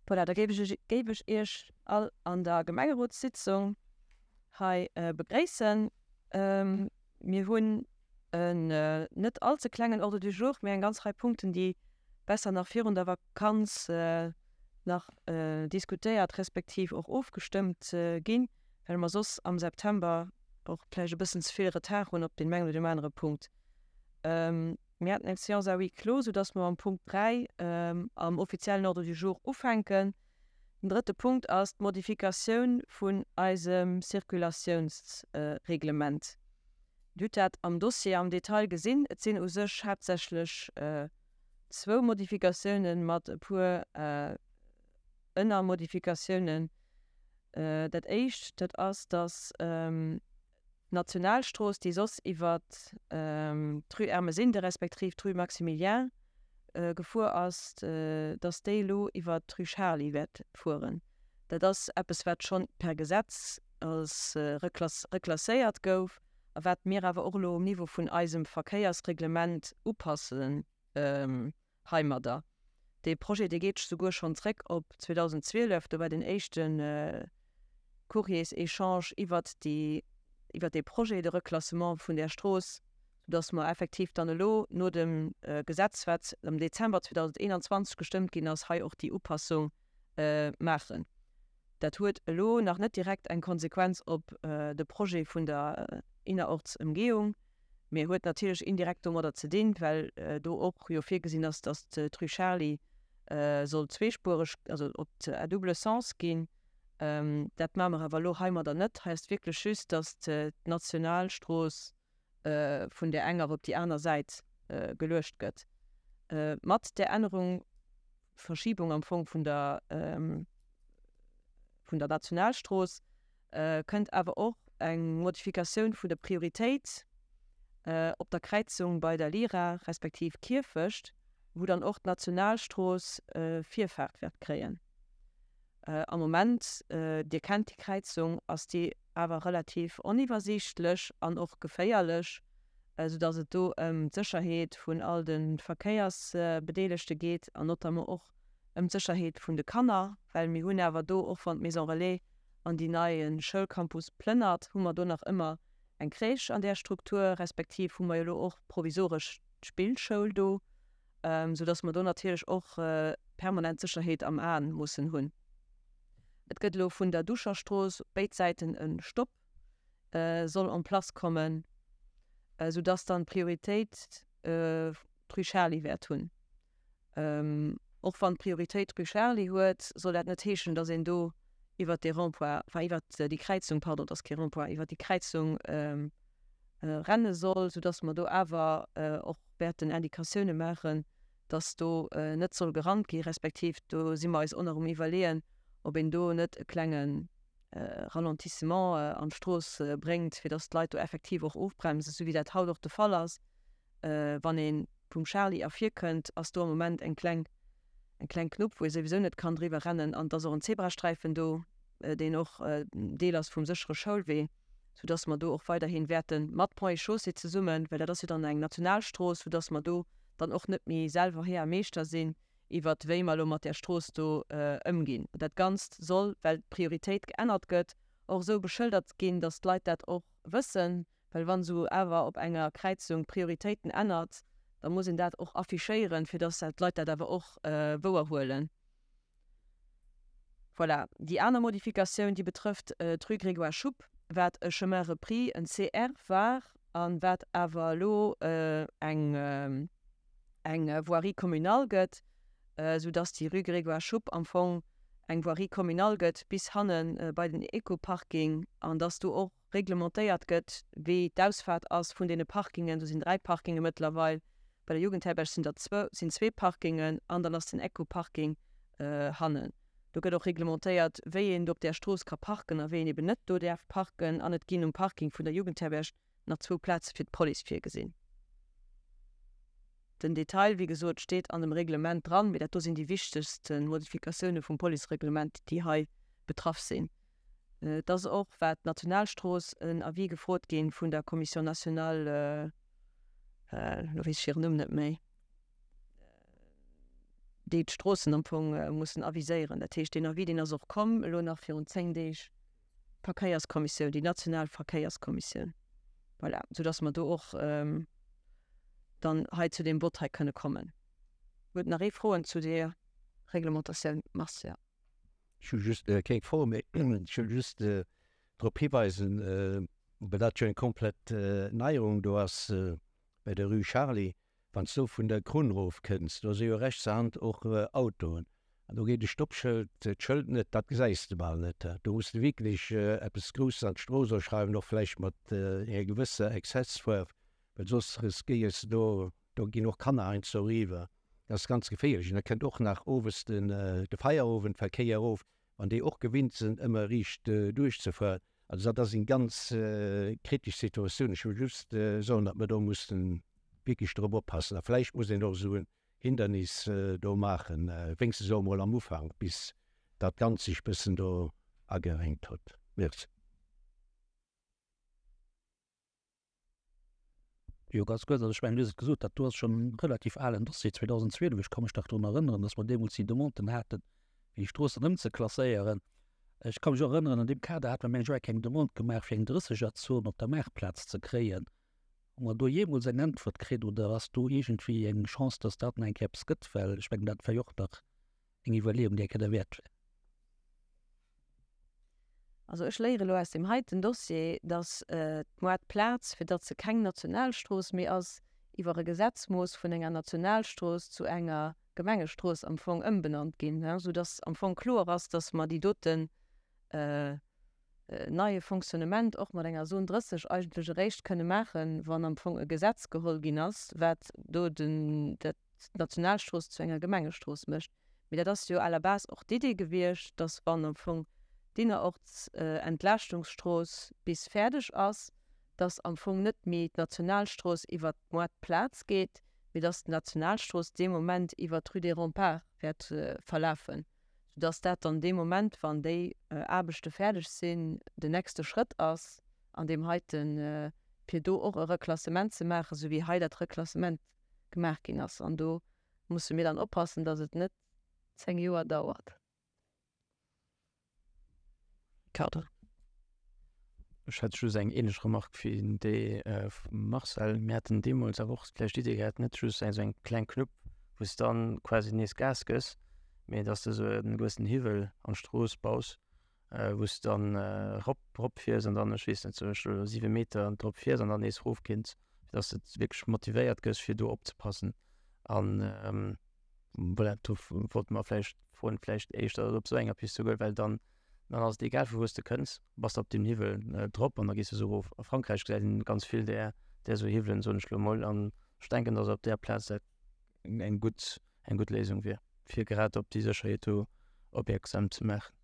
Voilà, da géif ech, géif ech Iech all an der Gemengerotssitzung hei begréissen. Mir hunn en net all ze klengen Ordre du jour, mee eng ganz Rei Punkten, déi besser nach virun der Vakanz nach diskutéiert respektiv och ofgestëmmt ginn, well mer soss am September och vläicht e bëssen ze vill Retard hunn op deem engen oder deem anere Punkt. Mir haten eng Séance à huis clos, soudass mer mam Punkt 3 am offiziellen Ordre du jour ufänken. Den drëtte Punkt ass d'Modifikatioun vun eisem Circulatiounsreglement. Dir hutt dat am Dossier am Detail gesinn. Et sinn u sech haaptsächlech zwou Modifikatiounen mat e puer Ënnermodifikatiounen. Dat éischt, dat ass, dass D'Nationalstrooss, déi soss iwwer d'Rue Ermesinde respektiv d'Rue Maximilien gefuer ass, dass déi elo iwwer d'Rue Charly wäert fueren. Dat ass eppes, wat schonn per Gesetz als reklasséiert gouf a wat mir awer och elo um Niveau vun eisem Verkéiersreglement upassen. Heimadder. Dee Projet, dee geet souguer schonn zréck op 2012, do war deen éischte Courriers-échange iwwert déi, iwwert dee Projet de reclassement vun där Strooss, soudass mer effektiv dann elo no dem Gesetz, wat am Dezember 2021 gestëmmt ginn ass, hei och déi Upassung maachen. Dat huet elo nach net direkt eng Konsequenz op de Projet vun der Innerortsëmgehung, mee huet natierlech indirekt domadder ze dinn, well do och jo virgesinn ass, datt d'Rue Charly soll zweespuereg, also op à double sens ginn. Dat maache mer awer elo heimadder net. Hei ass et wierklech just, datt d'Nationalstrooss vun där enger op déi aner Säit geluecht gëtt. Mat där Ännerung, Verschibung am Fong vun der vun der Nationalstrooss, kënnt awer och eng Modifikatioun vun der Prioritéit op der Kräizung bei der Lira respektiv Kierfecht, wou dann och d'Nationalstrooss Virfaart wäert kréien. Am Moment, Dir kennt déi Kräizung, ass déi awer relativ oniwwersiichtlech an och geféierlech, soudass et do ëm d'Sécherheet vun all de Verkéiersbedeelegte geet an notamment och ëm d'Sécherheet vun de Kanner, well mir hunn awer do, och wann d'Maison Relais an déi nei Schoulcampus plënnert, hu mer do nach ëmmer eng Crèche an där Struktur, respektiv hu mer jo elo och provisoresch d'Spillschoul do. sou dass mer do natierlech och permanent d'Sécherheet am Aen mussen hunn. Et gëtt elo vun der Duscherstrooss op béid Säiten e Stopp soll en place kommen, sou dass dann d'Prioritéit d'Rue Charly wäert hunn. Och wann d'Prioritéit d'Rue Charly huet, soll dat net heeschen, dass een do iwwert dee Rond-point, enfin iwwert déi Kräizung, pardon, et ass kee Rond-point, iwwert déi Kräizung renne soll, soudass mer do awer och wäerten Indikatioune maachen, dass do net soll gerannt gi respektiv do si mer eis och nach um Iwwerleeën, ob een do net e klenge Ralentissement an d'Strooss bréngt, fir dass d'Leit do effektiv och ofbremsen, esou wéi dat haut och de Fall ass. Wann ee vum Charly ervirkënnt, ass do am Moment eng kleng eng kleng Knupp, wou ee souwisou net kann driwwer rennen an et ass och en Zebrasträifen do, deen och Deel ass vum séchere Schoulwee, soudass mer do och weiderhi wäerte mat Ponts et Chaussées zesummen, well dat ass jo dann eng Nationalstrooss, soudass mer do dann och net méi selwer Här a Meeschter sinn iwwert wéi mer elo mat där Strooss do ëmginn. Dat Ganzt soll, well d'Prioritéit geännert gëtt, och esou beschëldert ginn, dass d'Leit dat och wëssen, Well wann esou awer op enger Kräizung d'Prioritéiten ännert, da muss een dat och affichéieren, fir dass d'Leit dat awer och wouerhuelen. Voilà. Déi aner Modifikatioun, déi betrëfft d'Rue Grégoire Schupp, wat e Chemin repris, en CR war, a wat awer elo eng eng Voirie communale gëtt, soudass déi Rue Grégoire Schupp am Fong eng Voirie communale gëtt bis hanne bei den Eco-Parking an dass do och reglementéiert gëtt, wéi d'Ausfaart ass vun deene Parkingen. Do sinn 3 Parkinge mëttlerweil, bei der Jugendherberg sinn der zwou, sinn zwee Parkingen an dann ass den Eco-Parking hannen. Do gëtt och reglementéiert, wéi een do op där Strooss ka parken a wéi een eben net do däerf parken. An et ginn um Parking vun der Jugendherberg nach zwou Plaze fir d'Police virgesinn. Den Detail, wéi gesot, steet an dem Reglement dran, mee dat do sinn déi wichtegste Modifikatioune vum Policereglement, déi hei betraff sinn. Et ass och, wat d'Nationalstrooss, en Avis gefrot gi vun der Commission nationale, elo weess ech hiren Numm net méi. Déi d'Stroossen am Fong mussen aviséieren. Dat heescht, deen Avis, deen ass och komm elo nach virun 10 Deeg. D'Verkéierskommissioun, déi national Verkéierskommissioun. Voilà, soudass mer do och dann hei zu deem Vott hei kënne kommen. Huet nach ee Froen zu där Reglementatioun? Mars, jo. Ech hu just keng Fro, mee ech wëll just drop hiweisen, well dat jo eng komplett Neierung do ass bei der Rue Charly, Wann s du vun der Krunn rof kënns, do si jo rechts Hand och Autoen an do geet e Stoppschëld, d'Schëld net, dat gesäis de bal net. Do muss de wierklech eppes Grousses an d'Strooss oschreiwen, och vläicht mat enger gewësser Exzessfuerf, well soss riskéiers de do, do ginn och Kanner heiansdo eriwwer, dat ass ganz geféierlech. An da kënnt och nach owes de Feierowendverkéier erof, wann déi och gewinnt sinn ëmmer riicht duerchzefueren. Also dat ass eng ganz kritesch Situatioun. Ech wëll just soen, datt mer do mussen wierklech drop oppassen. A vläicht muss een och esou en Hindernis do maachen, wéinstens elo emol am Ufank, bis dat Ganzt sech bëssen do agerenkt huet. Merci. Jo, ganz kuerz, also ech mengen, du hues et gesot, dat do ass schonn e relativ alen Dossier, 2012, ech ka mech nach drun erënneren, datt mer deemools déi Demanden haten, fir déi Stroossen ëmzeklasséieren. Ech ka mech och erënneren, an deem Kader hate mer, mengen ech, och eng kleng Demande gemaach, fir eng Drëssegerzon op der Maartplaz ze kréien. Hu mer do jeemools eng Äntwert kritt oder ass do iergendwéi eng Chance, datt dat nach eng Kéier eppes gëtt? Well ech mengen, dat wär jo och nach eng Iwwerleeung, déi eng Kéier derwäert wär. Also ech léiere lo aus deem heiten Dossier, datt d'Moartplaz, fir datt se keng Nationalstrooss méi ass, iwwer e Gesetzmooss vun enger Nationalstrooss zu enger Gemengestrooss am Fong ëmbenannt ginn, sou datt am Fong kloer ass, datt mer déi doten neie Fonctionnement och mat enger Zone 30 eigentlech eréischt kënne maachen, wann am Fong e Gesetz geholl ginn ass, wat do den dat d'Nationalstrooss zu enger Gemengestrooss mécht. Mee dat ass jo à la base och d'Idee gewiescht, dass wann am Fong d'Innerorts-Entlaaschtungsstrooss bis fäerdeg ass, dass am Fong net méi d'Nationalstrooss iwwert d'Moartplaz geet, mee dass d'Nationalstrooss dee Moment iwwert d'Rue des Remparts wäert verlafen, soudass dat dann dee Moment, wann déi Aarbechte fäerdeg sinn, den nächste Schrëtt ass an deem heiten, fir do och e Reklassement ze maachen, esou wéi hei dat Reklassement gemaach ginn ass. An do musse mir dann oppassen, datt et net 10 Joer dauert. Ricardo. Ech hätt just eng ähnlech Remarque wéi déi vum Marcel. Mir haten deemools awer och vläicht d'Idee gehat, net just esou eng kleng Knupp, wou s de dann quasi nees Gas gëss, mee datt s de esou e gewëssen Hiwwel an d'Strooss baus, wou s de dann erop, erop fiers an dann, ech weess net, sou ech 7 Meter drop fiers an dann nees erofkinns, fir datt s de wierklech motivéiert gëss, fir do opzepassen. An voilà, do wollte mer vläicht froen, vläicht éischter op esou enger Pist ze goen, well dann, dann ass et egal vu wou s de kënns, bass de op deem Hiwwel drop an da gees de esou erof. A Frankräich gesäit een ganz vill där, där esou Hiwwelen, soen ech elo mol, an ech denken, datt op där Plaz dat eng gutt, eng gutt Léisung wier, fir grad op déi Sécherheet do opmierksam ze maachen.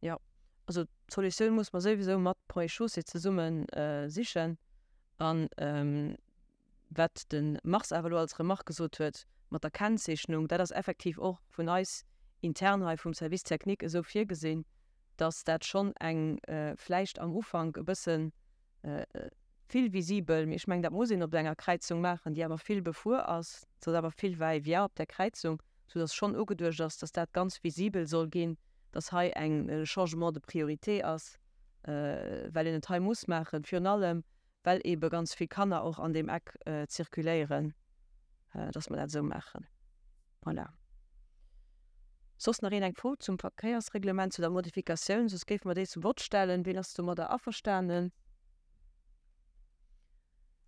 Jo, also d'Solutioun muss mer souwisou mat Ponts et Chaussées zesumme sichen. An wat de Mars awer elo als Remarque gesot huet mat der Kennzeechnung, dat ass effektiv och vun eis intern hei vum Service technique esou virgesinn, dass dat schonn eng vläicht am Ufank e bësse vill visibel, mee ech mengen, dat muss een op enger Kräizung maachen, déi awer vill befuer ass, et ass awer vill Va-et-vient op där Kräizung, soudass schonn ugeduecht ass, dass dat ganz visibel soll ginn, dass hei eng Changement de priorité ass, well een et hei muss maachen, virun allem well eebe ganz vill Kanner och an deem Eck zirkuléieren, dass mer dat esou maachen. Voilà. Soss nach een eng Fro zum Verkéiersreglement, zu der Modifikatioun? Soss géife mer déi zum Vott stellen. Wien ass domadder averstanen?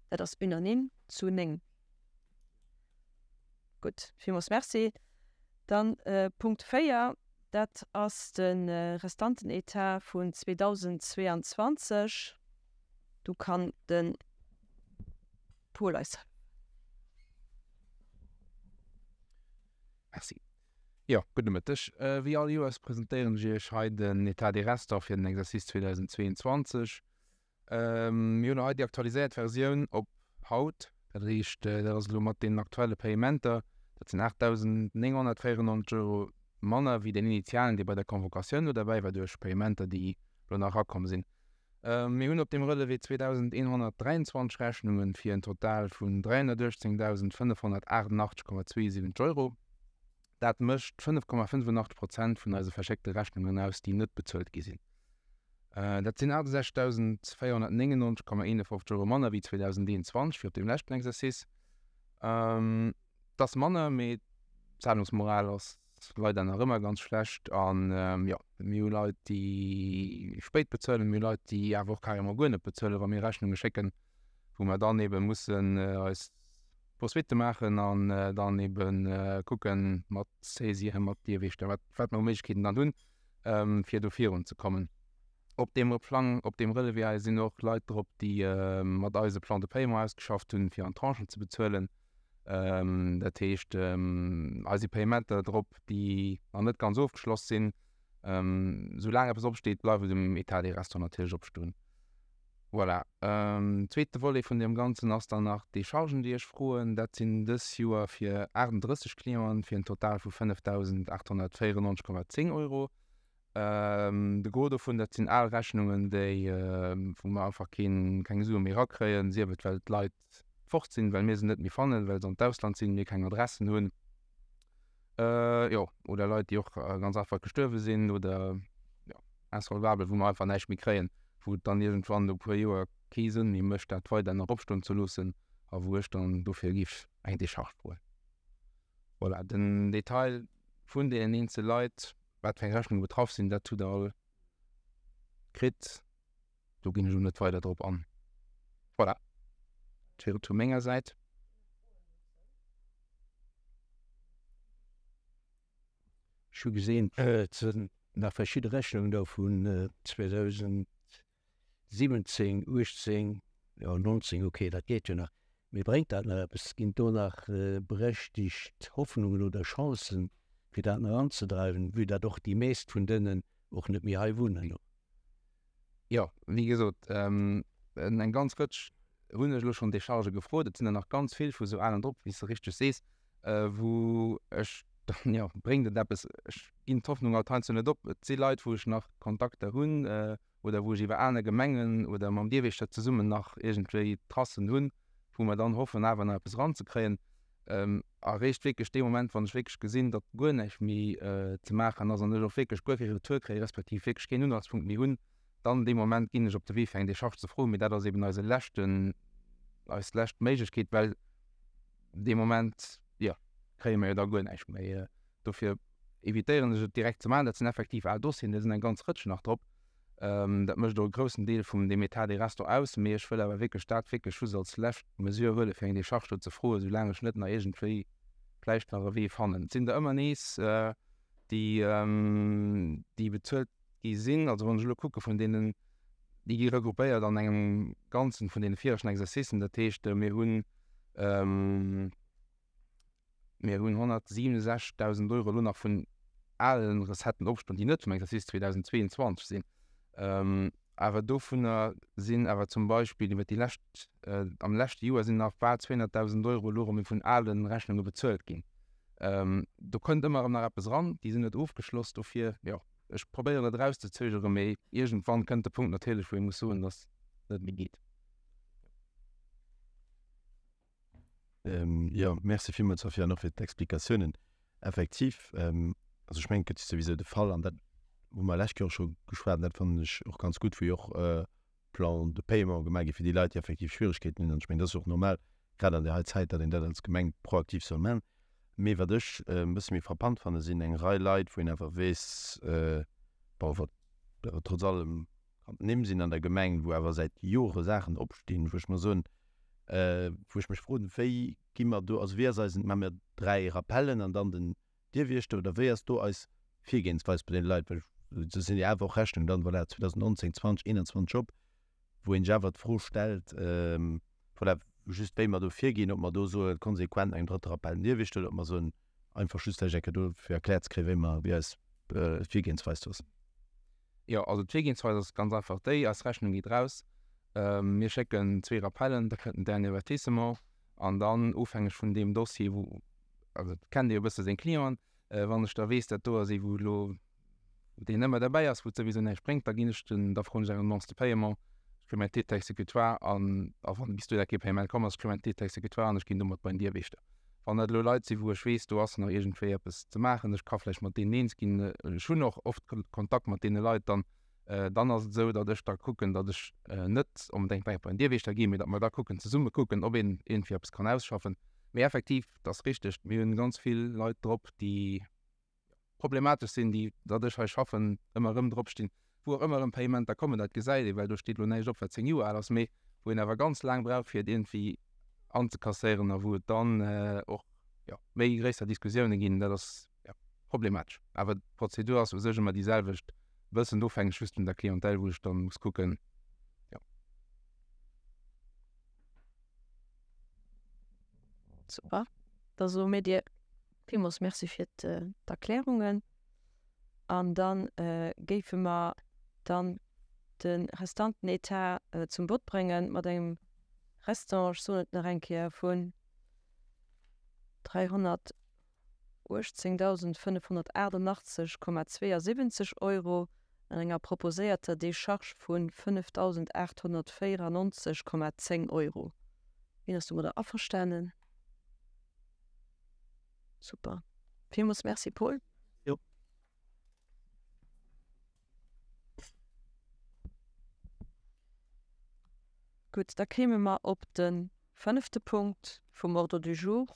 Dat ass unanime zu 9. Gutt, villmools Merci. Dann Punkt 4, dat ass de Restantenetat vun 2022. Do kann de Paul eis hëllefen. Merci. Jo, gudde Mëtteg. Wéi all Joers presentéieren ech Iech hei den État des restants fir den Exercice 2022. Mir hunn hei déi aktualiséiert Versioun op haut. Dat heescht, dat ass elo mat deenen aktuelle Payementer. Dat sinn 8.994 Euro manner wéi deen initialen, dee bei der Convocatioun do derbäi war, duerch Payementer, déi elo nach erakomm sinn. Mir hunn op deem Relevé 2.123 Rechnunge fir en Total vun 318.588,72 Euro. Dat mécht 5,85 Prozent vun eise verschéckte Rechnungen aus, déi net bezuelt gi sinn. Dat sinn 68.499,51 Euro manner wéi 2021, wéi op deem leschten Exercice. Et ass manner, mee d'Zahlungsmoral ass leider nach ëmmer ganz schlecht. An jo, mir hu Leit, déi spéit bezuelen, mir hu Leit, déi awer och carrément guer net bezuelen, wa mir Rechnunge schécken, wou mer dann eebe mussen eis Poursuitte maachen an dann eebe kucken mat Saisien, mat Dierwiechter, wat, wat mer u Méiglechkeeten dann hunn, fir do virunzekommen. Op deem Plang, op deem Relevé hei sinn och Leit drop, déi mat eis e Plan de paiement ausgeschafft hunn, fir an Tranchen ze bezuelen. Dat heescht, hei si Paiementer drop, déi nach net ganz ofgeschloss sinn. Soulaang eppes opsteet, bleift et um État des restants natierlech opstoen. Voilà. Zweete Volet vun deem Ganzen ass dann nach d'Déchargen, déi ech froen. Dat sinn dës Joer fir 38 Clienten, fir en Total vu 5.894,10 Euro. De Gros dovun, dat sinn al Rechnungen, déi, wou mer einfach keen, keng Sue méi erakréien, sief et well d'Leit fort sinn, well mir se net méi fannen, well se an d'Ausland sinn, mir keng Adressen hunn, jo, oder Leit, déi och ganz einfach gestuerwe sinn oder, jo, insolvabel, wou mer einfach näischt méi kréien, wou et dann iergendwann no e puer Joer kee Sënn méi mécht, dat weider nach opstoen ze loossen a wou ech dann dofir géif eng Decharge froen. Voilà, den Detail vun deenen eenzel Leit, wat fir eng Rechnunge betraff sinn, dat hutt Der all kritt. Do ginn ech elo net weider drop an. Voilà, dat wier et vu menger Säit. Ech hu gesinn, et sinn nach verschidde Rechnungen do vun 2017, 18, jo 19, okay, dat geet jo nach. Mee bréngt dat nach eppes? Ginn do nach berechtigt Hoffnungen oder Chancen, fir dat nach anzedreiwen, vue datt och déi meescht vun dënnen och net méi hei wunnen? Jo, wéi gesot, eng ganz Rëtsch hunn ech elo schonn Dechargë gefrot. Et sinn der nach ganz vill vu sou alen drop, wéi s de richteg sees, wou ech dann, jo, bréngt et eppes? Ech ginn d'Hoffnung alt heiansdo net op. Et si Leit, wou ech nach Kontakter hunn oder wou ech iwwer aner Gemengen oder mam Dierwiechter zesummen nach iergendwéi Tracen hunn, wou mer dann hoffen, awer nach eppes eranzekréien. Eréischt wierklech dee Moment, wann ech wierklech gesinn, datt guer näischt méi ze maachen ass an ech och wierklech guer kee Retour kréien, respektiv wierklech keen Unhaltspunkt méi hunn, dann dee Moment ginn ech op de Wee fir eng Decharge ze froen. Mee dat ass eben eise leschten, eis lescht Méiglechkeet, well dee Moment, jo, kréie mer jo da guer näischt méi. Dofir evitéieren ech et direkt ze maachen. Dat sinn effektiv al Dossieren, do sinn eng ganz Rëtsch nach drop. Dat mécht och e groussen Deel vum deem État des restants aus. Mee ech wëll awer wierklech dat wierklech just als lescht Mesure huelen, fir eng Decharge do ze froen, soulaang ech net nach iergendwéi vläicht nach e Wee fannen. Et sinn der ëmmer nees, déi, déi bezuelt gi sinn. Also wann ech elo kucke vun deenen, déi gi regroupéiert an engem Ganzen vun deene viregten Exercicen. Dat heescht, mir hunn, Mir hunn 167.000 Euro elo nach vun ale Recetten opstoen, déi net vum Exercice 2022 sinn. Awer dovunner sinn awer zum Beispill iwwer déi lescht, am leschte Joer sinn nach bal 200.000 Euro elo erëm vun ale Rechnunge bezuelt ginn. Do kënnt ëmmer erëm nach eppes eran, déi sinn net ofgeschloss. Dofir, jo, ech probéieren et erauszezögeren, mee iergendwann kënnt de Punkt natierlech, wou ee muss soen, datt et net méi geet. Jo, merci villmools, Sophie, an och fir d'Explikatiounen. Effektiv, also ech mengen, et gëtt souwisou de Fall, an dat hu mer lescht Joer och scho geschwat, an dat fannen ech och ganz gutt, wou jo och Plan de paiement gemaach gi fir déi Leit, déi effektiv Schwieregkeeten hunn. An ech mengen, dat ass jo och normal, grad an där hei Zäit, datt een dat als Gemeng proaktiv soll maachen. Mee wat ech e bësse méi frappant fanne sinn eng Rei Leit, wou een awer weess, bon, wat awer trotz allem kann d'Nimm sinn an der Gemeng, wou awer säit Jore Saachen opstinn, wou ech mer soen, wou ech mech froen, wéi gi mer do, also wéi ass eisen, maache mir 3 Rappellen an dann den Dierwiechter oder wéi ass do eis Virgehensweis bei deene Leit, well do sinn jo awer och Rechnungen dann, voilà, 2019, 20, 21 op, wou een sech awer d'Fro stellt, voilà, just wéi mer do virginn, ob mer do soe konsequent no engem drëtte Rappell den Dierwiechter oder ob mer soen einfach just vläicht eng Kéier do fir erkläert ze kréien, wéi mer, wéi eis Virgehensweis do ass. Jo, also d'Virgehensweis ass ganz einfach déi, eis Rechnung geet raus, mir schécken zwee Rappellen, da kënnt en dernier Avertissement an dann, ofhängeg vun deem Dossier, wou, also et kennt ee jo e bësse seng Clienten, wann ech da weess, dat do ass ee wou elo, deen ëmmer derbäi ass, wou et souwisou näischt bréngt, da ginn ech den, da froen ech eng Ordonnance de paiement, ech kréie mäin Titre exécutoire an, a wann bis dohinner kee Paiement komm ass, ech kréie mäin Titre exécutoire an ech ginn domat bei den Dierwiechter. Wann dat elo Leit sinn, wou ech weess, do ass nach iergendwéi eppes ze maachen, ech ka vläicht mat deenen eens ginn, ech hunn och oft Kontakt mat deene Leit, dann, dann ass et esou, datt ech da kucken, datt ech net onbedéngt bei den Dierwiechter ginn, mee datt mer da kucken, zesumme kucken, ob een iergendwéi eppes kann ausschaffen. Mee effektiv, et ass richteg, mir hunn ganz vill Leit drop, déi problematesch sinn, déi, datt ech hei schaffen, ëmmer erëm drop stinn, wou och ëmmer erëm Payementer kommen, dat gesäit ee well do steet elo näischt op wat 10 Joer al ass, mee wou een awer ganz laang brauch fir et iergendwéi anzekasséieren a wou et dann och, jo, méi gréisser Diskussiounen ginn, dat ass, jo, problematesch. Awer d'Prozedur ass u sech ëmmer déi selwecht, e bëssen ofhängeg just vun der Clientèle, wou ech dann muss kucken, jo. Super, da soe mir dir Villmools Merci fir d'Erklärungen. An da géife mer dann de restanten Etat zum Vott bréngen mat engem Restant, ech soen et nach eng Kéier, vun 318.588,72 Euro an enger proposéierter Decharge vu 5.894,10 Euro. Wien ass domadder averstanen? Super. Villmools Merci, Paul. Jo. Gutt, da kéime mer op de fënnefte Punkt vum Ordre du jour.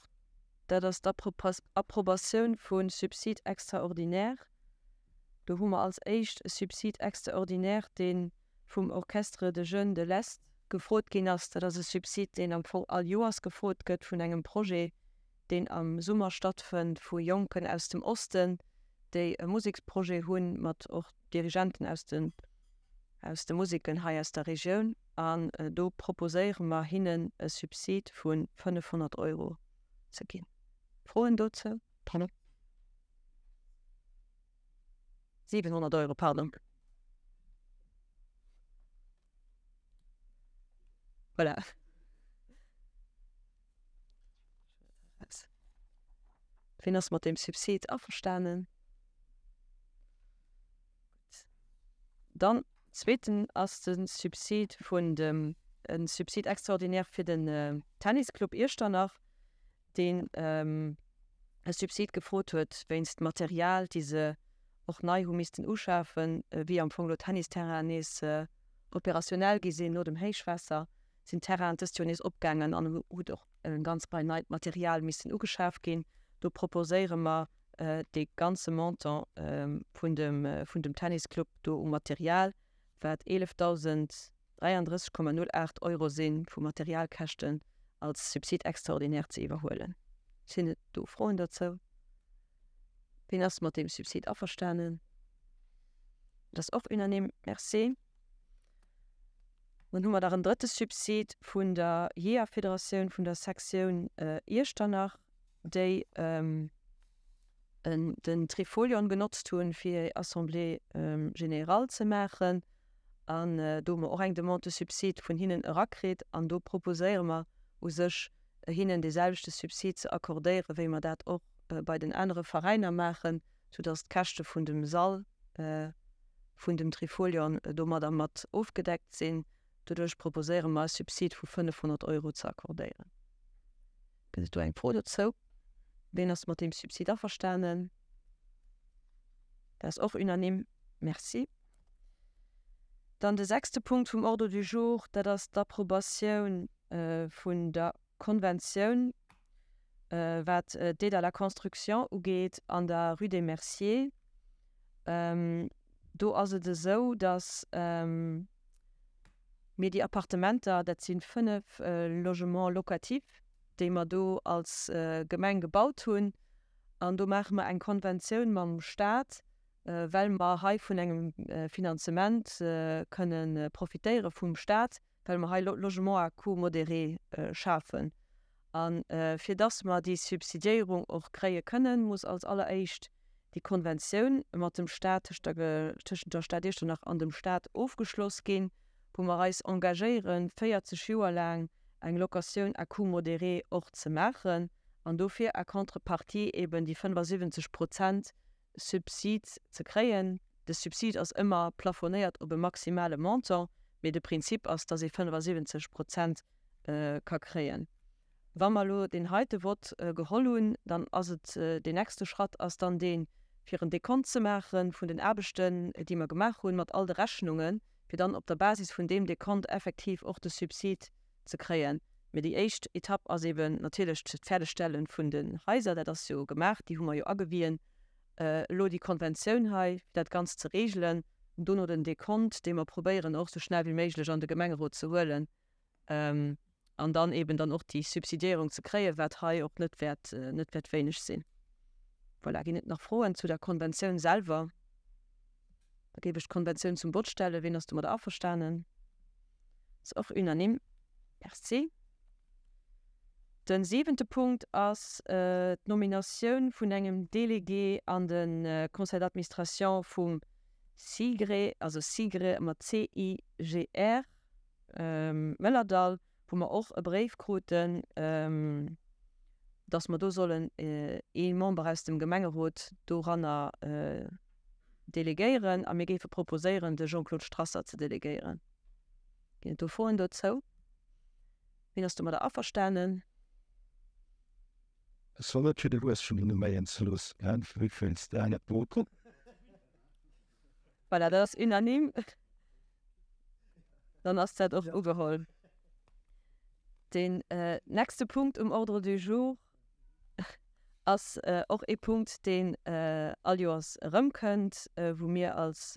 Dat ass d'Approbatioun vu Subsides extraordinaires. Do hu mer als éischt e Subside extraordinaire, dee vum Orchestre de Jeunes de l'Est gefrot ginn ass. Dat ass e Subsid, deen am Fong all Joers gefrot gëtt vun engem Projet, deen am Summer stattfënnt, vu Jonken aus dem Osten, déi e Museksprojet hunn, mat och Dirigenten aus de aus de Museken hei aus der Regioun. An do proposéiere mer hinnen e Subsid vu 500 Euro ze ginn. Froen dozou? Pardon. 700 Euro, pardon. Voilà. Wien ass mat deem Subsid averstanen? Gutt. Dann, zweeten ass de Subsid vun dem, e Subside extraordinaire fir den Tennisclub Iechternach. deen e Subsid gefrot huet wéinst Material, déi se och nei hu missten uschafen, wéi am Fong elo d'Tennisterrainen nees operationell gi sinn no dem Héichwaasser, sinn d'Terrainen dëst Joer nees opgaangen an huet och eng ganz Rei neit Material missen ugeschaf ginn. Do proposéiere mer dee ganze Montant vun dem vun dem Tennisclub do u Material, wat 11.000 33,08 Euro si vu Materialkäschten als Subside extraordinaire ze iwwerhuelen. Sinn et do Froen dozou? Wien ass mat deem Subsid averstanen? Dat ass och unanime. Merci. Dann hu mer nach en drëtte Subsid vun der Jeeërfederatioun vun der Sektioun Iechternach, déi den Trifolion genotzt hunn, fir hir Assemblée générale ze maachen. An do hu mer och eng Demande de subside vun hinnen erakritt. An do proposéiere mer u sech, hinnen dee selwechte Subsid ze accordéieren, wéi mer dat och bei den anere Veräiner maachen, soudass d'Käschte vun dem Sall vun dem Trifolion domadder mat ofgedeckt sinn. Doduerch proposéiere mer, e Subsid vu 500 Euro ze accordéieren. Gëtt et do eng Fro dozou? Ween ass mat deem Subsid averstanen? Dat ass och unanime. Merci. Dann de sechste Punkt vum Ordre du jour, dat ass d'Approbatioun vun der Konventioun, wat d'Aide à la construction ugeet an der Rue des Merciers. Do ass et esou, datt mir déi Appartementer, dat si 5 Logements locatifs, déi mer do als Gemeng gebaut hunn, an do maache mer eng Konventioun mam Stat, well mer hei vun engem Finanzement kënne profitéiere vum Stat, well mer hei Logements à coût modéré schafen. A fir dass mer déi Subsidiéierung och kréie kënnen, muss als alleréischt déi Konventioun mat dem Stat, tëscht der, tëschent der Stad Iechternach an dem Stat ofgeschloss ginn, wou mer eis engagéieren, 40 Joer laang eng Locatioun à coût modéré och ze maachen an dofir à contrepartie eben déi 75 Prozent Subsid ze kréien. De Subsid ass ëmmer plafonéiert op e maximale Montant, mee de Prinzip ass, dass ee 75 Prozent ka kréien. Wa mer elo deen heite Vott geholl hunn, dann ass et, deen nächste Schratt ass dann deen, fir en Dekont ze maache vun den Aarbechten, déi mer gemaach hunn, mat all de Rechnungen, fir dann op der Basis vun deem Dekont effektiv och de Subsid ze kréien. Mee déi éischt Etapp ass eeben natierlech d'Fäerdegstelle vun den Haiser. Dat ass jo gemaach, déi hu mer jo agewien. Elo déi Konventioun hei, fir dat Ganzt ze reegelen, dono den Dekont, dee mer probéieren och esou schnell wéi méiglech an de Gemengerot ze huelen, an dann eeben dann och déi Subsidiéierung ze kréien, wat hei och net wäert, net wäert wéineg sinn. Voilà, ginn et nach Froen zu der Konventioun selwer? Da géif ech d'Konventioun zum Vott stellen. Wien ass domadder averstanen? Ass och unanime. Merci. De siwente Punkt ass d'Nominatioun vun engem Délégué an de Conseil d'administration vum CIGRE, also CIGRE mat C-I-G-R, Mëllerdall, wou mer och e Bréif kruten, dass mer do sollen ee Member aus dem Gemengerot doranner delegéieren. A mir géife proposéieren, de Jean-Claude Strasser ze delegéieren. Ginn et do Froen dozou? Wien ass domadder averstanen? Ech soll net fir de Lues vun den Noméien ze loossen. Voilà, dat ass unanime. Dann ass dat och ugeholl. Deen nächste Punkt um Ordre du jour ass och ee Punkt, deen all Joers erëmkënnt, wou mir als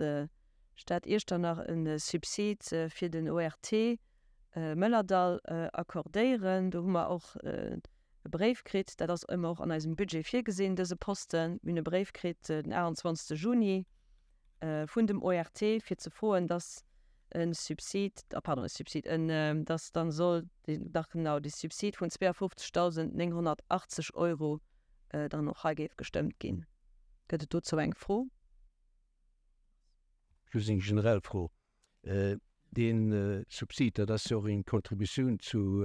Stad Iechternach e Subsid fir den ORT Mëllerdall accordéieren. Do hu mer och e Bréif kritt, dat ass ëmmer och an eisem Budget virgesinn, dëse Posten. Mir hunn e Bréif kritt den 28. Juni vun dem ORT, fir ze froen, dass e Subsid, ah pardon, e Subsid, en, dass dann soll, dach genau, dee Subsid vun 52.980 Euro dann och hei géif gestëmmt ginn. Gëtt et dozou eng Fro? Just eng generell Fro. Dee Subsid, dat ass jo och eng Contributioun zu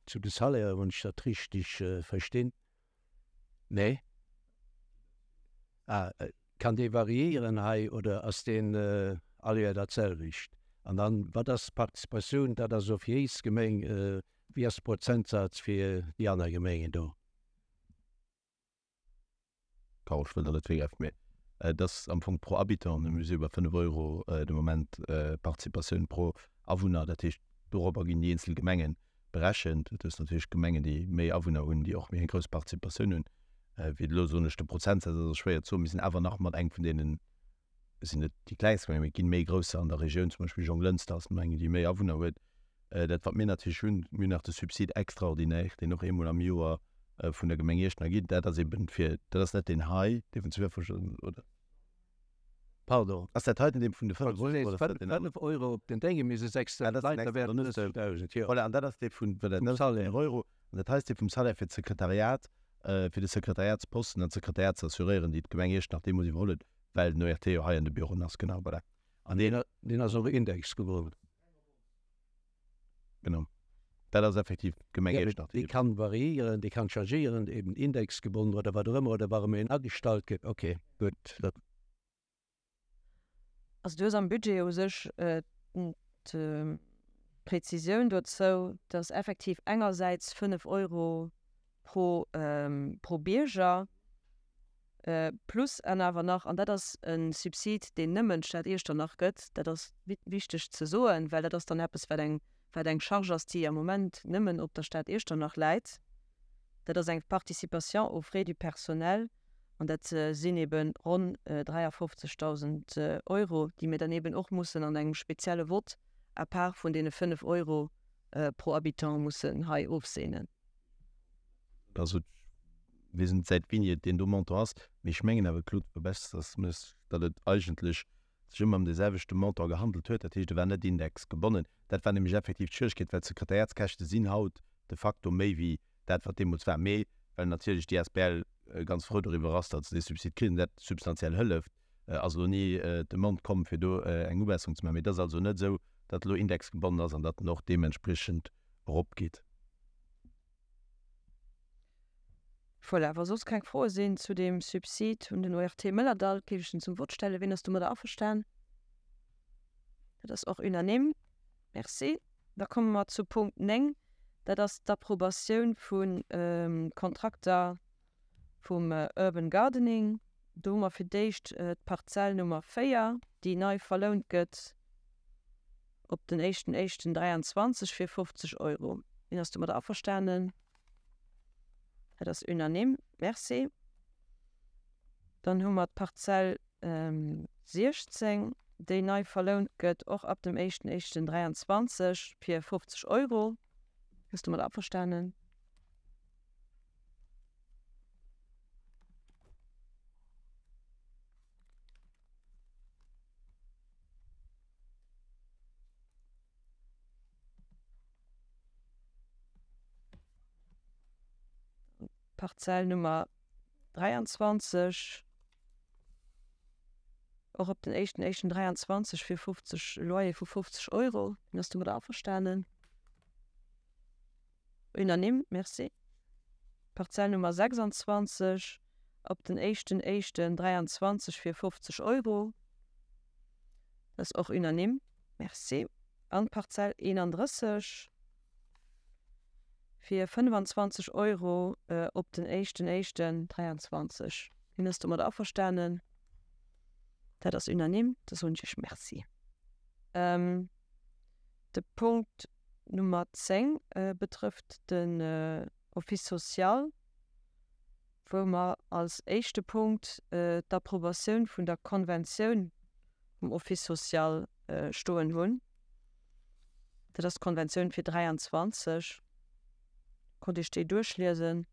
de Salairen, wann ech dat richteg verstinn. Nee? Ah, kann dee variéieren hei oder ass deen all Joer dat selwecht? An dann, wat ass d'Participatioun? Dat ass elo fir éis Gemeng. Wéi ass de Prozentsaz fir déi aner Gemengen do? Carole, ech wëll der net virgräifen, mee et ass am Fong pro Habitant, mir si bei 5 Euro de Moment Participatioun pro Awunner. Dat heescht, dorobber ginn déi eenzel Gemenge berechent. Et ass natierlech Gemengen, déi méi Awunner hunn, déi och méi eng grouss Participatioun hunn. Wéi elo soen ech de Prozentsaz ass schwéier ze soen. Mir sinn awer nach mat engem vun deenen, et sinn net déi klengst Gemengen, mee et ginn méi grousser an der Regioun, zum Beispill Jonglënster ass nach eng, déi méi Awunner huet. Dat wat mir natierlech hunn, mir hunn nach de Subside extraordinaire, deen och eemol am Joer vun der Gemeng Iechternach ginn. Dat ass eben fir, dat ass net deen hei, dee vun 12, oder? Pardon. Ass dat heiten dee vun de 5 Euro oder ass dat deen aneren? 5 Euro op den Dénge, mee se 6.000 Leit, da wären et 30.000, jo. Voilà, an dat ass dee vun, voilà, dat ass Salaire. Euro. An dat hei ass dee vum Salaire fir d'Sekretariat, fir de Sekretariatsposten an d'Sekretariat ze assuréieren, déi d'Gemeng Iechternach deemools iwwerholl huet, well den ORT jo hei an de Büroen ass. Genau, voilà. An deen, deen ass och indexgebonnen. Genau. Dat ass effektiv d'Gemeng Iechternach, déi. Dee kann variéieren, dee kann changéieren, eben indexgebonnen oder wat och ëmmer, oder wa erëm een agestallt gëtt. Okay, gutt. Dat. Also du hues am Budget u sech d'Präzisioun dozou, dass effektiv engersäits 5 Euro pro pro Bierger plus an awer nach, an dat ass e Subsid, deen nëmmen d'Stad Iechternach gëtt, dat ass wichteg ze soen, well dat ass dann eppes, wat eng wat eng Charge ass, déi am Moment nëmmen op der Stad Iechternach läit, dat ass eng Participation aux frais du personnel an dat sinn ebe ronn 53.000 Euro, déi mir dann eben och mussen an engem spezielle Vott à part vun deene 5 Euro pro Habitant mussen hei ofseenen. Also ech weess net säit wéini et deen do Montant ass, mee ech mengen awer, Claude, verbessers mech, datt et eigentlech sech ëmmer ëm dee selwechte Montant gehandelt huet. Dat heescht, e war net indexgebonnen. Dat war nämlech effektiv d'Schwieregkeet, well d'Sekretariatskäschte sinn haut de facto méi wéi dat, wat deemools war. Mee well natierlech déi asbl ganz frou doriwwer ass, datt se dee Subsid kritt an dat substantiell hëlleft, ass elo ni d'Demande komm, fir do eng Ubesserung ze maachen. Mee et ass also net esou, datt elo indexgebonnen ass an datt en och deementspriechend eropgeet. Voilà, wa soss keng Froe sinn zu deem Subsid un den ORT Mëllerdall, géif ech en zum Vott stellen. Wien ass domadder averstan? Dat ass och unanime. Merci. Da komme mer zu Punkt 9. Dat ass d'Approbatioun vu Kontrakter vum Urban Gardening. Do hu mer fir d'éischt d'Parzell Nummer 4, déi nei verlount gëtt op den éischten éischten 23 fir 50 Euro. Wien ass domadder averstanen? Dat ass unanime. Merci. Dann hu mer d'Parzell 16, déi nei verlount gëtt, och ab dem éischten éischten 23 fir 50 Euro. Ass domadder averstanen? Parzell Nummer 23, och op den éischten éischten 23 fir 50, Loyer vu 50 Euro. Wien ass domadder averstanen? Unanime, merci. Parzell Nummer 26, op den éischten éischten 23 fir 50 Euro. Dat ass och unanime, merci. An d'Parzell 31 fir 25 Euro op den éischten éischten 23. Wien ass domadder averstanen? Dat ass unanime. Da soen ech Iech Merci. De Punkt Nummer 10 betrëfft den Office social, wou mer als éischte Punkt d'Approbatioun vun der Konventioun vum Office social stoen hunn. Dat ass d'Konventioun fir 23. Konnt Iech déi duerchliesen.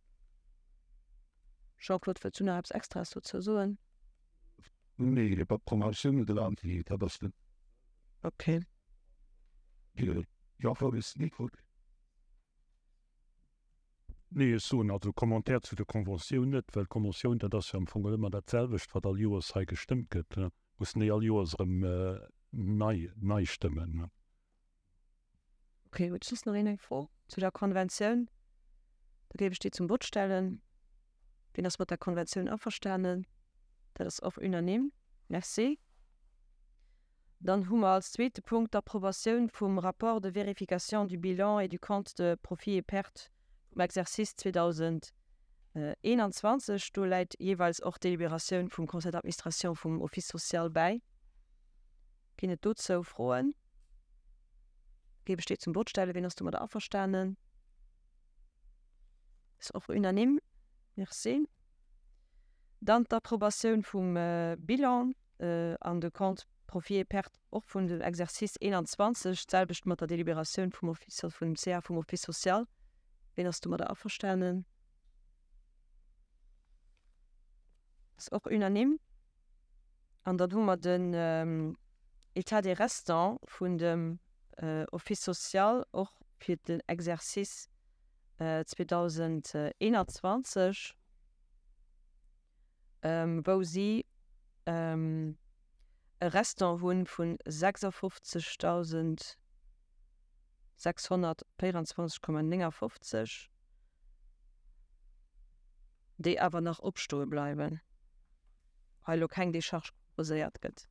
Jean-Claude, wëlls du nach eppes Extraes dozou soen? Nee, iwwer d'Promotioun de la dat ass den. Okay. Nee, ech soen also Commentaire zu der Conventioun net, well d'Conventioun, dat ass jo am Fong ëmmer dat selwecht, wat all Joers hei gestëmmt gëtt. Mussen déi all Joers erëm nei, nei stëmmen. Ok, huet soss nach een eng Fro zu der Konventioun? Da géif ech déi zum Vott stellen. Wien ass mat der Konventioun averstanen? Dat ass och unanime. Merci. Dann hu mer als zweete Punkt d'Approbatioun vum Rapport de vérification du bilan et du compte de profits et pertes vum Exercice 2021. Do läit jeeweils och d'Deliberatioun vum Conseil d'administration vum Office social bäi. Ginn et dozou Froen? Géif ech déi zum Vott stellen. Wien ass domadder averstanen? Ass och unanime. Merci. Dann d'Approbatioun vum Bilan an de Compte profits et pertes och vun dem Exercice 21, d'selwecht mat der Deliberatioun vum Office, vum CA vum Office social. Wien ass domadder averstanen? Ass och unanime. An dann hu mer den État des restants vun dem Office social och fir den Exercice 2021, wou si e Restant hu vu 56.624,59, déi awer nach opstoe bleiwen, hei elo keng Decharge proposéiert gëtt.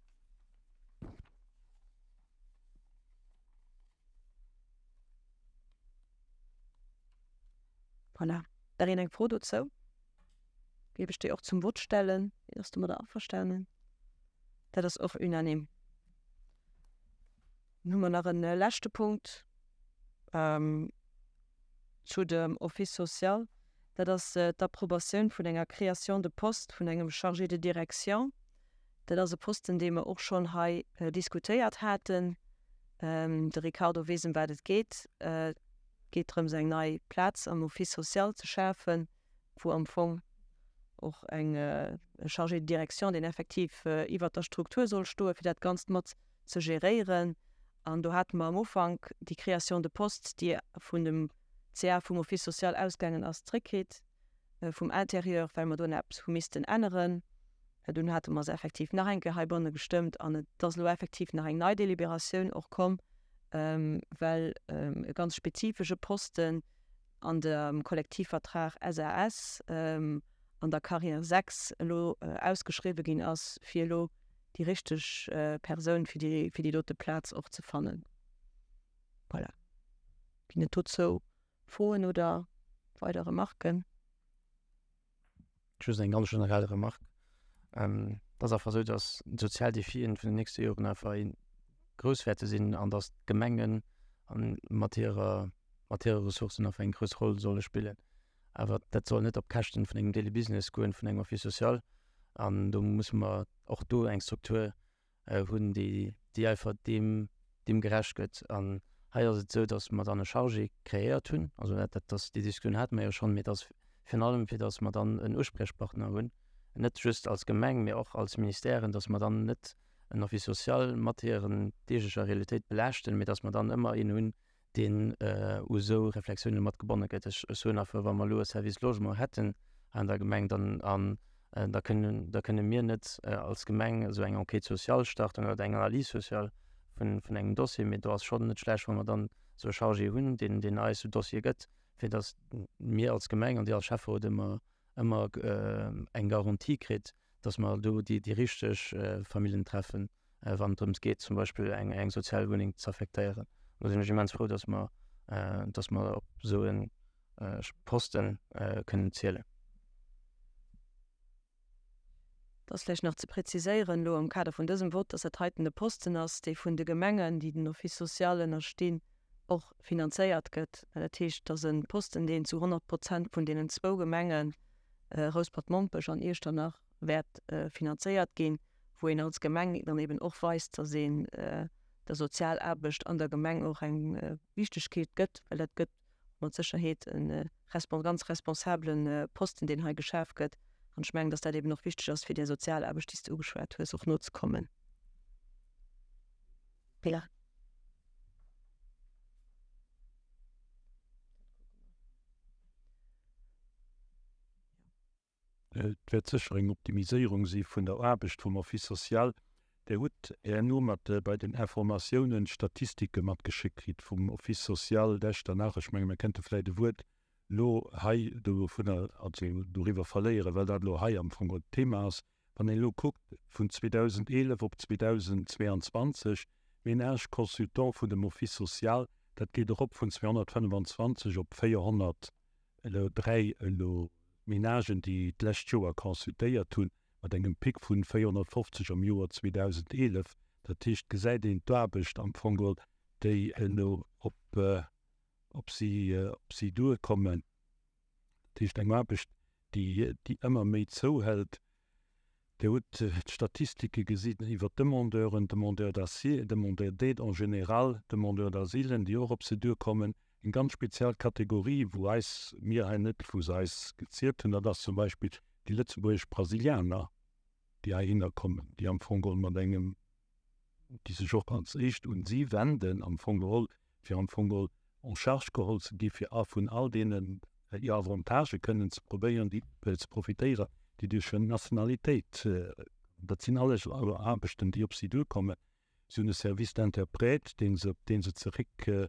Voilà. Nach een eng Fro dozou? Géif ech déi och zum Vott stellen. Wien ass domadder averstanen? Dat ass och unanime. Dann hu mer nach e leschte Punkt zu dem Office social. Dat ass d'Approbatioun vun enger Création de poste vun engem Chargé de direction. Dat ass e Posten, dee mer och schonn hei diskutéiert haten. De Ricardo weess, ëm wat et geet. Et geet drëms, eng nei Plaz am Office social ze schafen, wou am Fong och eng e Chargé de direction, deen effektiv iwwert der Struktur soll stoen, fir dat Ganzt mat ze geréieren. An do hate mer am Ufank déi Création de poste, déi vun dem CA vum Office social ausgaangen ass, zréckkritt vum Intérieur, well mer do nach eppes hu missten änneren. Dunn hate mer se effektiv nach eng Kéier heibanne gestëmmt an et ass elo effektiv nach eng nei Deliberatioun och komm, well e ganz spezifesche Posten an dem Kollektivvertrag SAS an der Carrière 6 elo ausgeschriwwe ginn ass, fir elo déi richteg Persoun fir déi, fir déi dote Plaz och ze fannen. Voilà. Ginn et dozou. Froen oder weider Remarken? Just eng ganz generell Remark. Et ass einfach esou, datt d'sozial Defien vun den nächste Joren einfach grouss wäerte sinn an datt d'Gemengen mat hirer, mat hire Ressourcen einfach eng grouss Roll solle spillen. Awer dat soll net op Käschten vun engem Daily Business goen, vun engem Office social. An do musse mer och do eng Struktur hunn, déi, déi einfach deem, deem gerecht gëtt. An hei ass et esou, datt mer dann e Chargé kreéiert hunn. Also dat, dat ass, déi Diskussioun hate mer jo schonn, mee et ass virun allem, fir datt mer dann en Uspriechpartner hunn, net just als Gemeng, mee och als Ministèren, datt mer dann net en Office social mat hiren deeglecher Realitéit belaaschten, mee datt mer dann ëmmer een hunn, deen u sou Reflexiounen mat gebonne gëtt. Ech soen einfach, wa mer elo e Service Logement hätten hei an der Gemeng, dann, an da kënnen, da kënne mir net als Gemeng esou eng Enquête sociale starten oder eng Analyse sociale vun, vun engem Dossier, mee do ass schonn net schlecht, wa mer dann esou e Chargé hunn, deen, deen eis esou Dossiere gëtt, fir datt mir als Gemeng an Dir als Schäfferot ëmmer, ëmmer eng Garantie kritt, datt mer do déi, déi richteg Familljen treffen. wann et drëms geet, zum Beispill eng, eng sozial Wunneng ze affektéieren. Do sinn ech immens frou, dass mer, dass mer op esou e Posten kënnen zielen. Et ass vläicht nach ze präziséieren elo am Kader vun dësem Vott, dass dat heiten e Posten ass, dee vun de Gemengen, déi den Office social ënnerstinn, och finanzéiert gëtt. Dat heescht, et ass e Posten, deen zu 100 Prozent vun deenen zwou Gemengen, Rouspert-Mompech an Iechternach, wäert finanzéiert ginn. wou een als Gemeng dann eben och weist, dass een der Sozialaarbecht an der Gemeng och eng Wichtegkeet gëtt, well dat gëtt mat Sécherheet e ganz responsabele Posten, deen hei geschaf gëtt. An ech mengen, dass dat eben och wichteg ass, fir där Sozialaarbecht, déi s de ugeschwat hues, och nozekommen. Pilar. Et wäert sécher eng Optimiséierung si vun der Aarbecht vum Office social. Där hutt herno mat bei den Informatiounen d'Statistike matgeschéckt kritt vum Office social d'Echternach. Ech menge mir kënnte vläicht e Wuert elo hei dovunner, also doriwwer verléieren, well dat elo hei am Fong d'Thema ass. Wann een elo kuckt vun 2011 op 2022, Ménages consultants vun dem Office social, dat geet erop vun 225 op 400, elo 3 elo Ménagen, déi d'lescht Joer consultéiert hunn, mat engem Pic vun 450 am Joer 2011. Dat heescht, gesäit een d'Aarbecht am Fong geholl, déi elo op op si op si duerkommen. Dat heescht eng Aarbecht, déi déi ëmmer méi zouhëlt. Dir hutt d'Statistike gesinn iwwer d'Demandeuren, Demandeurs d'asile, Demandeurs d'aide en général, Demandeurs d'asilen, déi och op se duerkommen. Eng ganz speziell Kategorie, wou eis, mir hei net, wou se eis gezielt hunn, dat ass zum Beispill déi lëtzebuergesch Brasilianer, déi heihinner kommen, déi am Fong geholl mat engem, déi sech och als éischt un si wenden am Fong geholl, fir am Fong geholl en charge geholl ze gi fir a vun all deenen hir Avantagë kënnen ze probéieren, déi ze profitéieren, déi duerch hir Nationalitéit, dat sinn alles Aarbechten, déi op si duerkommen. Si hunn e Service d'interprète, dee se, op dee se zeréck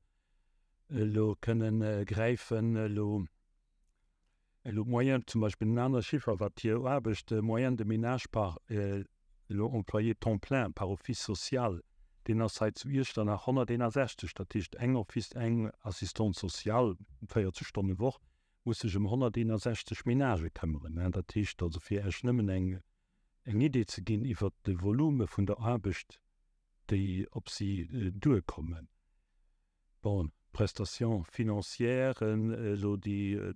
elo kënnen gräifen elo. Elo d'Moyenne, zum Beispill en anere Chiffer, wat hir Aarbecht, moyenne de ménage par elo employé temps plein par office social, deen ass hei zu Iechternach 161. Dat heescht, eng Office, eng Assistante sociale, 40 Stonne Woch, muss sech ëm 161 Ménagë këmmeren. Dat heescht also, fir Iech nëmmen eng eng Idee ze ginn iwwert de Volume vun der Aarbecht, déi op si duerkommen. Bon, d'Prestations financières, elo déi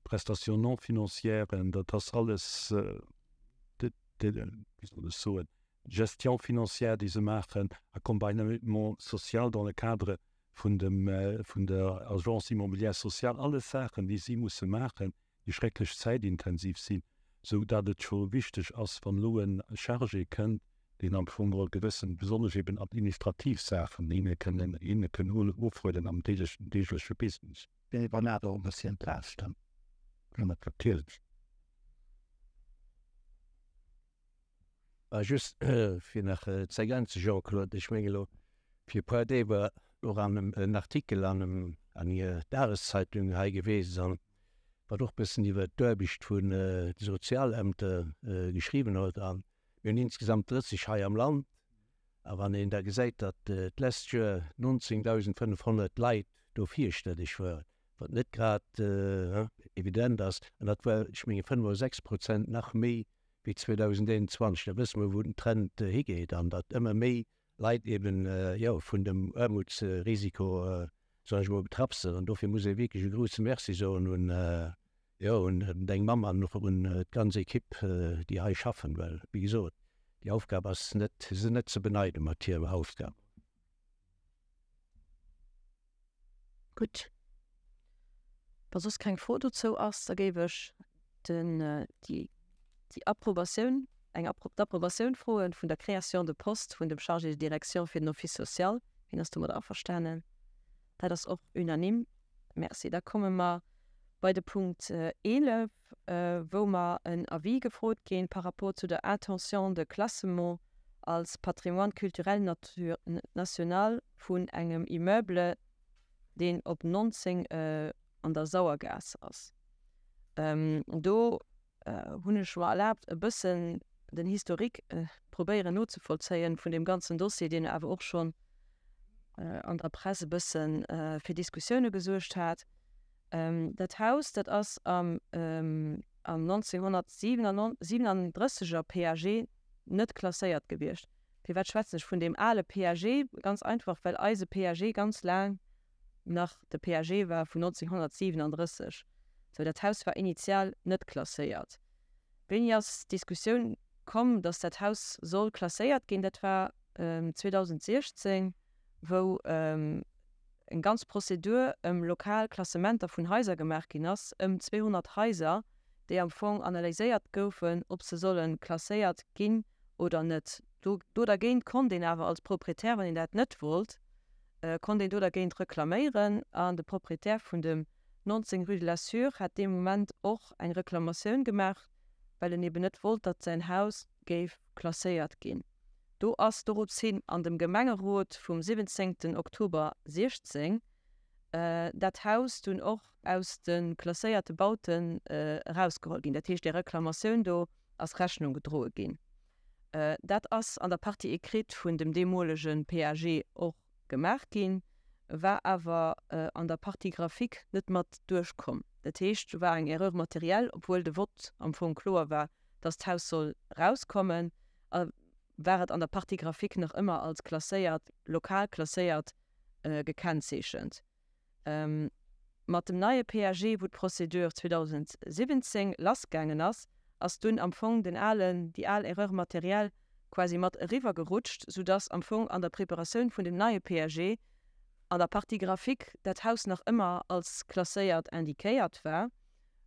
Prestations non financières, dat ass alles, wéi soll ech soen, Gestion financière, déi se maachen, Accompagnement social dans le cadre vun dem, vun der Agence immobilière sociale, alles Saachen, déi si musse maachen, déi schrecklech zäitintensiv sinn, sou dat et scho wichteg ass, wann elo e Chargé kënnt, deen am Fong geholl gewëssen, besonnesch eben administrativ Saachen hinne kënnen, hinne kënn ofhuelen am deegleche Business. Déi wann awer och e bëssi entlaaschten. Jo, natierlech. A just fir nach ze ergänzen, Jean-Claude, ech menge elo fir e puer Deeg war och an en Artikel an an hir Dageszeitung hei gewiescht an wat och bëssen iwwert d'Aarbecht vun de Sozialämter geschriwwen huet. A mir hunn insgesamt 30 hei am Land. A wann een da gesäit, datt d'lescht Joer 19.500 Leit do virstelleg waren. wat net grad evident ass. An dat war, ech menge 5 oder 6 Prozent nach méi wéi 2021. Da wësse mer, wou den Trend higeet an datt ëmmer méi Leit eben, jo, vun dem Aarmutsrisiko, soen ech emol, betraff sinn. An dofir muss ee wierklech e grouse Merci soen un, jo, un deng Mamm an och un d'ganz Ekipp, déi hei schaffen, well, wéi gesot, déi Aufgab ass net, si sinn net ze beneide mat hirer Aufgab. Gutt. Wa soss keng Fro dozou ass, da géif ech den, déi, déi Approbatioun, eng Appro, d'Approbatioun froe vun der Création de poste vun dem Chargé de direction fir den Office social. Wien ass domadder averstanen? Dat ass och unanime. Merci. Da komme mer bei de Punkt 11, wou mer en Avis gefrot ginn par rapport zu der Intention de classement als Patrimoine culturel national vun engem Immeuble, deen op 19 an der Sauergaass ass. Do hunn ech mer erlaabt, e bëssen den Historique probéieren nozevollzéien vun deem ganzen Dossier, deen awer och schonn an der Press e bësse fir Diskussioune gesuergt hat. Dat Haus, dat ass am 1937 er PAG net klasséiert gewiescht. Firwat schwätzen ech vun deem ale PAG? Ganz einfach, well eise PAG ganz laang nach de PAG war vun 1937. Sou, dat Haus war initial net klasséiert. Wéini ass d'Diskussioun komm, datt dat Haus soll klasséiert ginn? Dat war 2016, wou eng ganz Prozedur ëm lokal Klassementer vun Haiser gemaach ginn ass, ëm 200 Haiser, déi am Fong analyséiert goufen, ob se solle klasséiert ginn oder net. Do dergéint konnt een awer als Proprietär, wann een dat net wollt, konnt een do dergéint reklaméieren. An de Proprietär vun dem 19 rue de la Sûre hat dee Moment och eng Reklamatioun gemaach, well en eben net wollt, datt säin Haus géif klasséiert ginn. Do ass dorops hin an dem Gemengerot vum 17 Oktober 16 dat Haus dunn och aus de klasséierte Bauten erausgeholl ginn. Dat heescht, där Reklamatioun do ass Rechnung gedroe ginn. Dat ass an der Partie écrite vun dem deemolege PAG och gemaach ginn, war awer an der Partie graphique net mat duerchkomm. Dat heescht, do war eng Erreur matérielle, obwuel de Vott am Fong kloer war, dass d'Haus soll erauskommen, war et an der Partie graphique nach ëmmer als klasséiert, lokal klasséiert gekennzeechent. Mat dem neie PAG, wou d'Procédure 2017 lassgaangen ass, ass dunn am Fong den alen, déi al Erreur matérielle quasi mat eriwwergerutscht, soudass am Fong an der Preparatioun vun dem neie PAG an der Partie graphique dat Haus nach ëmmer als klasséiert indiquéiert war,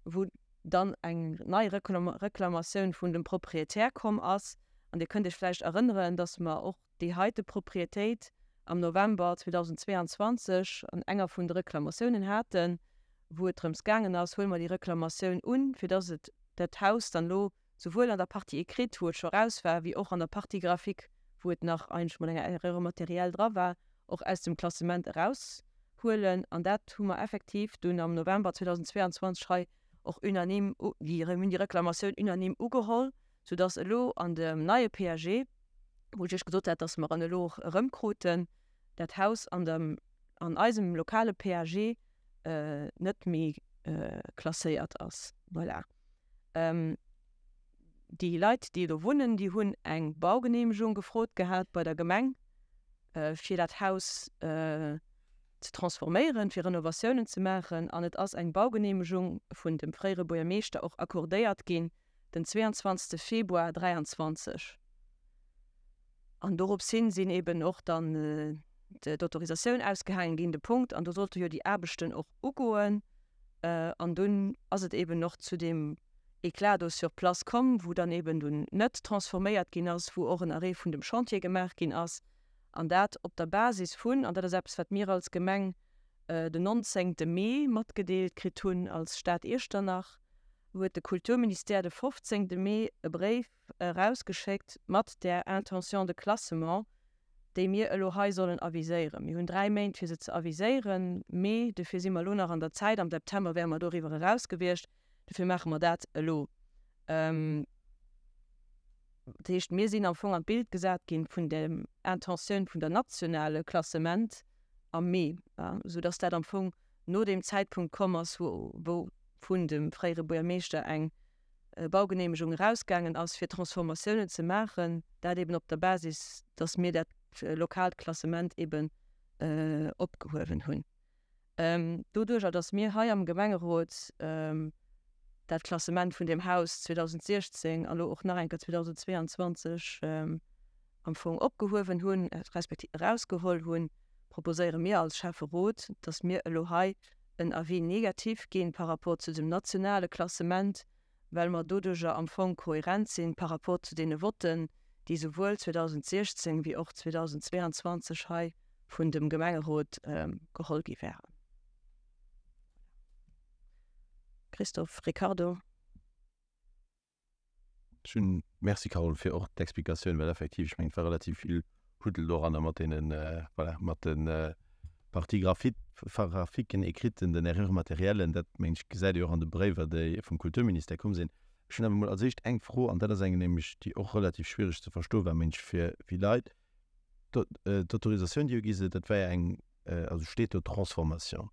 wou dann eng nei Reklamatioun vun dem Proprietär komm ass. An Dir kënnt Iech vläicht erënneren, dass mer och déi heite Proprietéit am November 2022 an enger vun de Reklamatiounen haten, wou et drëms gaangen ass, huele mer déi Reklamatioun un, fir dass et dat Haus dann elo souwuel an der Partie écrite, wou et scho raus war, wéi och an der Partie graphique, wou et nach eigentlech mat enger Erreur matérielle dra war, och aus dem Klassement eraushuelen. An dat hu mer effektiv dunn am November 2022 hei och unanime, déi, mir hunn déi Reklamatioun unanime ugeholl, soudass elo an dem neie PAG, wou ech Iech gesot hat, dass mer en elo och erëmkruten, dat Haus an dem, an eisem lokale PAG net méi klasséiert ass. Voilà. Déi Leit, déi do wunnen, déi hunn eng Baugeneemegung gefrot gehat bei der Gemeng, fir dat Haus ze transforméieren, fir Renovatiounen ze maachen. An et ass eng Baugeneemegung vun dem fréiere Buergermeeschter och accordéiert ginn den 22. Februar 23. An dorops hin sinn eben och dann d'Autorisatioun ausgehaange ginn, de Punkt. An do sollte jo déi Aarbechten och ugoen. An dunn ass et eben och zu deem Éclat do sur place komm, wou dann eben dunn net transforméiert ginn ass, wou och en Arrêt vun dem Chantier gemaach ginn ass. An dat op der Basis vun, an dat ass eppes, wat mir als Gemeng den 19. Mee matgedeelt kritt hunn als Stad Iechternach, huet de Kulturministère de 15. Mee e Bréif erausgeschéckt mat där Intention de classement, déi mir elo hei sollen aviséieren. Mir hunn 3 Méint, fir se ze aviséieren, Mee, dofir si mer elo nach an der Zäit, am September wäre mer doriwwer eraus gewiescht, dofir maache mer dat elo. Dat heescht, mir sinn am Fong an d'Bild gesat gi vun der Intentioun vun der nationale Klassement am Mee, soudass dat am Fong. no deem Zäitpunkt komm ass, wou vun dem fréiere Buergermeeschter eng Baugenehmegung erausgaangen ass, fir Transformatiounen ze maachen, dat eben op der Basis, dass mir dat lokaalt Klassement eben opgehuewen hunn. Doduerjer, dass mir hei am Gemengerot dat Klassement vun deem Haus 2016 a lo och nach eng Kéier 2022 am Fong opgehuewen hunn, respektiv erausgeholl hunn, proposéiere mir als Schäfferot, dass mir elo hei en Avis négatif ginn par rapport zu dem nationale Klassement, well mer doduerjer am Fong kohärent sinn par rapport zu deene Votten, déi souwuel 2016 wéi och 2022 hei vun dem Gemengerot geholl gi waren. Christophe, Ricardo. Ech hunn, Merci Carole fir och d'Explikatioun, well effektiv, ech mengen, et war relativ vill Huddel doranner mat deenen, voilà, mat de Partie graphique, graphiquen, écriten, den Erreurs matériellen, dat mengen ech gesäit ee och an de Bréiwer, déi vum Kulturministère komm sinn. Ech hunn awer emol als éischt eng Fro, an dat ass eng nämlech, déi och relativ schwiereg ze verstoe war, mengen ech, fir vill Leit. D'Autorisatioun, déi jo gi se, dat war jo eng, also steet do Transformation,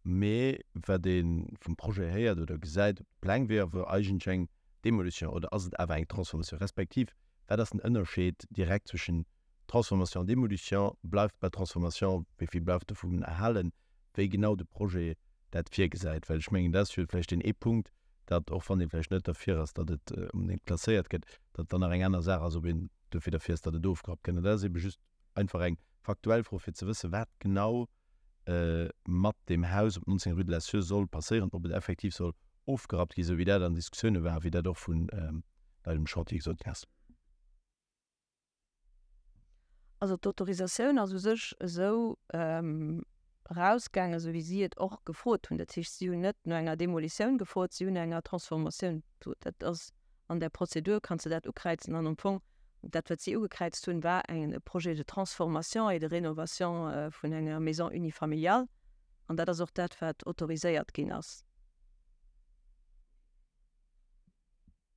mee wat ee vum Projet héiert oder gesäit op de Pläng, wier awer eigentlech eng Demolition. Oder ass et awer eng Transformation? Respektiv, wat ass den Ënnerscheed direkt zwëschen Transformation an Demolition? Bleift bei Transformation, wéi vill bleift dovun erhalen? Wéi genau de Projet dat virgesäit? Well ech mengen, dat ass jo vläicht deen ee Punkt, datt och wann ee vläicht net derfir ass, datt et onbedéngt klasséiert gëtt, datt dann nach eng aner Saach ass, ob een dofir derfir ass, datt et ofgerappt gëtt. An dat ass ebe just einfach eng faktuell Fro, fir ze wëssen, wat genau mat deem Haus op 19 rue de la Sûre soll passéieren, ob et effektiv soll ofgerappt ginn, esou wéi dat an Diskussioune war a wéi dat och vu Leit um Chantier gesot ginn ass. Also d'Autorisatioun ass u sech esou erausgaangen, esou wéi si et och gefrot hunn. Dat heescht, si hunn net no enger Demolitioun gefrot, si hunn no enger Transformatioun gefrot. Dat ass an där Prozedur, kanns de dat ukräizen. An am Fong, dat wat si ugekräizt hunn, war eng e Projet de transformation et de rénovation vun enger Maison unifamiliale. An dat ass och dat, wat autoriséiert ginn ass.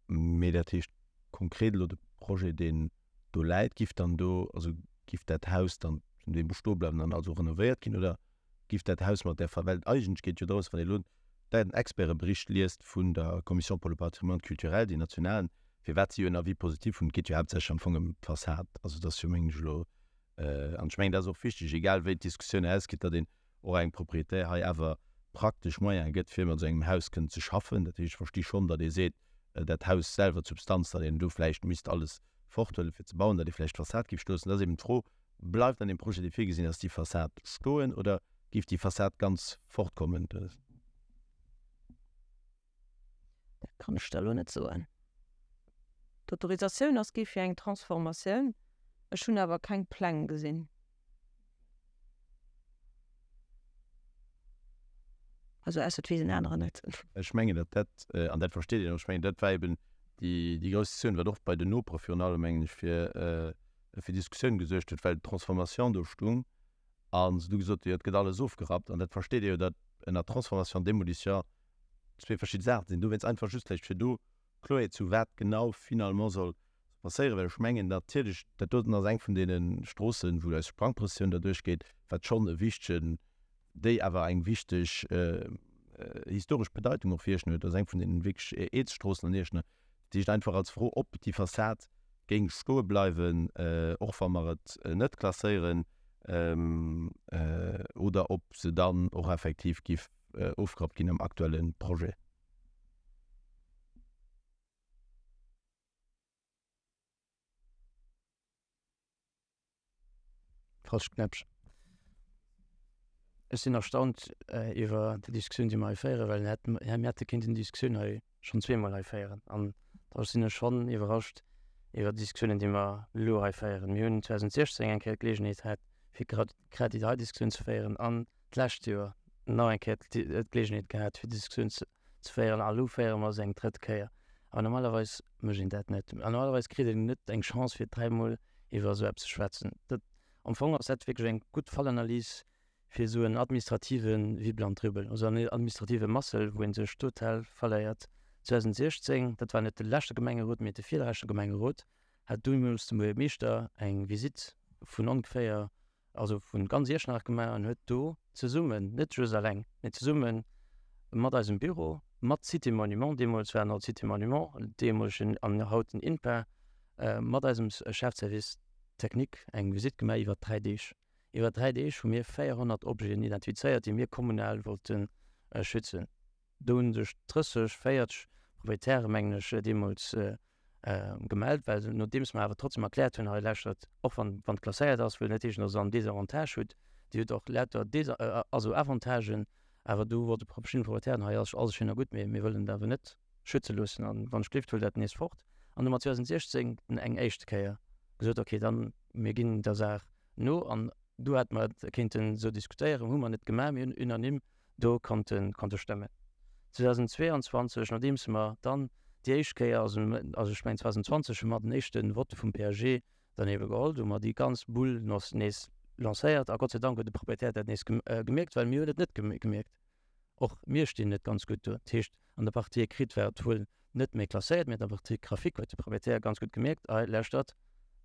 Mee dat heescht konkret elo de Projet, deen do läit, giff dann do, also giff dat Haus dann zum Deel bestoe bleiwen an also renovéiert ginn oder giff dat Haus mat där Ver-, well eigentlech geet jo drëms, wann ee elo den Expertebericht liest vun der Commission pour le patrimoine culturel, deen nationalen, firwat si jo en Avis positif hunn, et geet jo haaptsächlech am Fong ëm d'Fassad. Also et ass jo, mengen ech elo, an ech mengen dat ass och wichteg, egal wéi d'Diskussioun ausgeet, datt een och engem Propriétaire hei awer praktesch Moyene gëtt, fir mat esou engem Haus kënnen ze schaffen. Dat heescht, ech versti schonn, datt ee seet, dat Haus selwer, d'Substanz, datt een do vläicht misst alles forthuelen, fir ze bauen, datt ee vläicht d'Fassad géif stoe loossen. Dat ass eben d'Fro, Bleift an deem Projet, dee virgesinn ass, déi Fassad stoen oder géif déi Fassad ganz fortkommen? Dat kann ech der elo net soen. D'Autorisatioun ass gi fir eng Transformatioun. Ech hunn awer keng Pläng gesinn. Also ausser et weess en aneren net. Ech mengen, datt dat, an dat versteet een och, ech mengen, dat war eben déi, déi grouss Diskussioun, wat och bei den Nopere virun allem, mengen ech, fir, fir Diskussioun gesuergt huet, well d'Transformation do stung a se du gesot hunn, jo, et gëtt alles ofgerappt. An dat versteet ee jo, datt ënner Transformation, Demolition zwee verschidde Saache sinn. Dowéinst einfach just vläicht fir do Kloerheet zu wat genau finalement soll passéieren, well ech mengen natierlech, dat doten ass eng vun deene Stroossen, wou eis Sprangprëssioun derduerch geet, wat schonn e wichtegen, déi awer eng wichteg historesch Bedeitung och fir Iechternach huet, ass eng vun deene wierklech eelste Stroossen an Iechternach. Dat heescht einfach als Fro, ob déi Fassad géing stoe bleiwen, och wa mer et net klasséieren, oder ob se dann och effektiv giff ofgerappt ginn am aktuelle Projet. Falscht Knäppchen. Ech sinn erstaunt iwwer déi Diskussioun, déi mer hei féieren, well mir hätten, mir hätte kéinten déi Diskussioun hei schonn zweemol hei féieren. An da sinn ech schonn iwwerrascht iwwer d'Diskussiounen, déi mer elo hei féieren. Mir hunn 2016 eng Kéier d'Geleegenheet hat, fir grad grad déi hei Diskussioun ze féieren an d'lescht Joer nach eng Kéier d'Geleegenheet gehat, fir déi Diskussioun ze ze féieren a lo féiere mer se eng drëtt Kéier. Awer normalerweis mécht een dat net. An normalerweis kritt een net eng Chance fir dräimol iwwer esou eppes ze schwätzen. Dat, am Fong ass dat wierklech eng gutt Fallanalys fir esou en administrative Wibbel an Dribbel, also en administrative Massel, wou ee sech total verléiert. 2016, dat war net de leschte Gemengerot, mee de virleschte Gemengerot, hat deemools de Buergermeeschter eng Visitt vun ongeféier. also vu ganz Iechternach gemaach an huet do zesummen, net just alleng, mee zesumme mat eisem Büro, mat Cité Monument, deemools war nach Cité Monument, deemolegen an haut den INPA, mat eisem Chefservice technique eng Visitt gemaach iwwer 3 Deeg. Iwwer 3 Deeg hu mir 400 Objeten identifizéiert, déi mir kommunal wollte schützen. Do hu sech 30, 40 Proprietäre, mengen ech, deemools gemellt, well nodeems mer awer trotzdem erkläert hunn, hei lauschtert, och wann et klasséiert ass, wëll net heeschen, datt Der en Désavantage hutt, Dir hutt och lauter Désa-, also Avantagen, awer do wollte verschidden Proprietären, hei ass alles schéin a gutt, mee mir wëllen et awer net schütze loossen an wann ech gelift, huel dat nees fort. An hu mer 2016 eng éischte Kéier gesot, okay, dann mir ginn der Saach no an do hätte mer et kéinten esou diskutéieren, hu mer net gemaach, mir hunn unanime do konnte konnte stëmmen. 2022, nodeems mer dann déi éischt Kéier, also also ech mengen 2020 hu mer den éischte Vote vum PAG dann ebe geholl, do hu mer déi ganz Bull nos nees lancéiert a Gott sei Dank huet de Proprietär dat nees gemierkt, well mir hunn et net gemierkt. Och mir stinn net ganz gutt do. Dat heescht, an der Partie écrite war et wuel net méi klasséiert, mee an der Partie graphique huet de Proprietär ganz gutt gemierkt, Ei, lauschtert,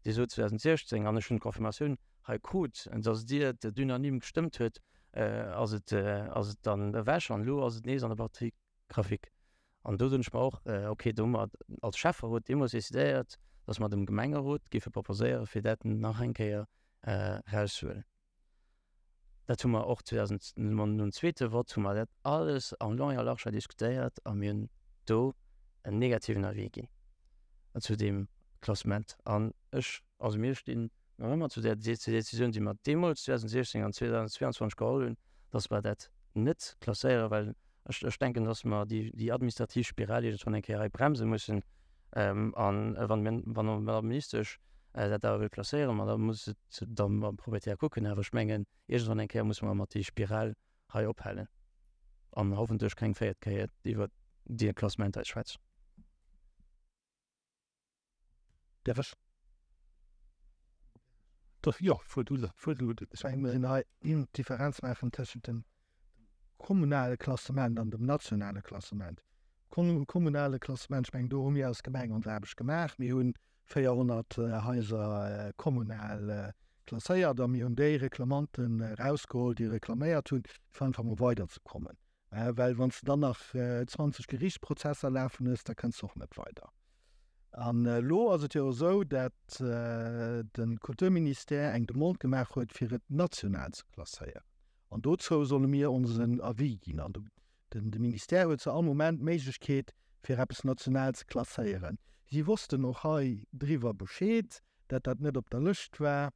Dir sot 2016, an ech hunn d'Confirmatioun hei krut, dass Dir et unanime gestëmmt huet, ass et, ass et dann ewech an elo ass et nees an der Partie graphique. An do soen ech mer och, okay, do hu mer als Schäfferot deemools decidéiert, dass mer dem Gemengerot géife proposéieren, fir dat nach eng Kéier erauszehuelen. Dat hu mer och 2000, nom zweete Vott hu mer dat alles en long et en large diskutéiert a mir hunn do en negativen Avis ginn zu deem Klassement. An ech, also mir stinn nach ëmmer zu där Décisioun, déi mer deemools 2016 an 2022 geholl hunn, dass mer dat net klasséieren, well ech, ech denken, dass mer déi, déi administrativ Spiral iergendwann eng Kéier hei bremse mussen. An wann mir, wann d'Madame Ministesch dat awer wëll klasséieren, ma da muss et da mam Proprietär kucken. Awer ech mengen, iergendwann eng Kéier musse mer mat déi Spiral hei ophalen an hoffentlech keng véiert Kéier iwwert dee Klassement hei schwätzen. Däerf ech? Jo, fuer du, fuer du. Ech mengen, mir mussen hei d'Differenz maachen tëschent dem kommunale Klassement an dem nationale Klassement. Kommunale Klassement, ech mengen, do hu mir als Gemeng ons Aarbecht gemaach. Mir hu 400 Haiser kommunal klasséiert a mir hunn déi Reklamanten erausgeholl, déi reklaméiert hunn, fir einfach emol weiderzekommen. Well wann s de dann nach 20 Gerichtsprozesser lafen hues, da kënns de och net weider. An elo ass et jo esou, dat de Kulturministère eng Demande gemaach huet, fir et national ze klasséieren. An dozou solle mir onsen Avis ginn. An de Ministère huet zu all Moment d'Méiglechkeet, fir eppes national ze klasséieren. Si wossten och hei driwwer Bescheed, dat dat net op der Lëscht war.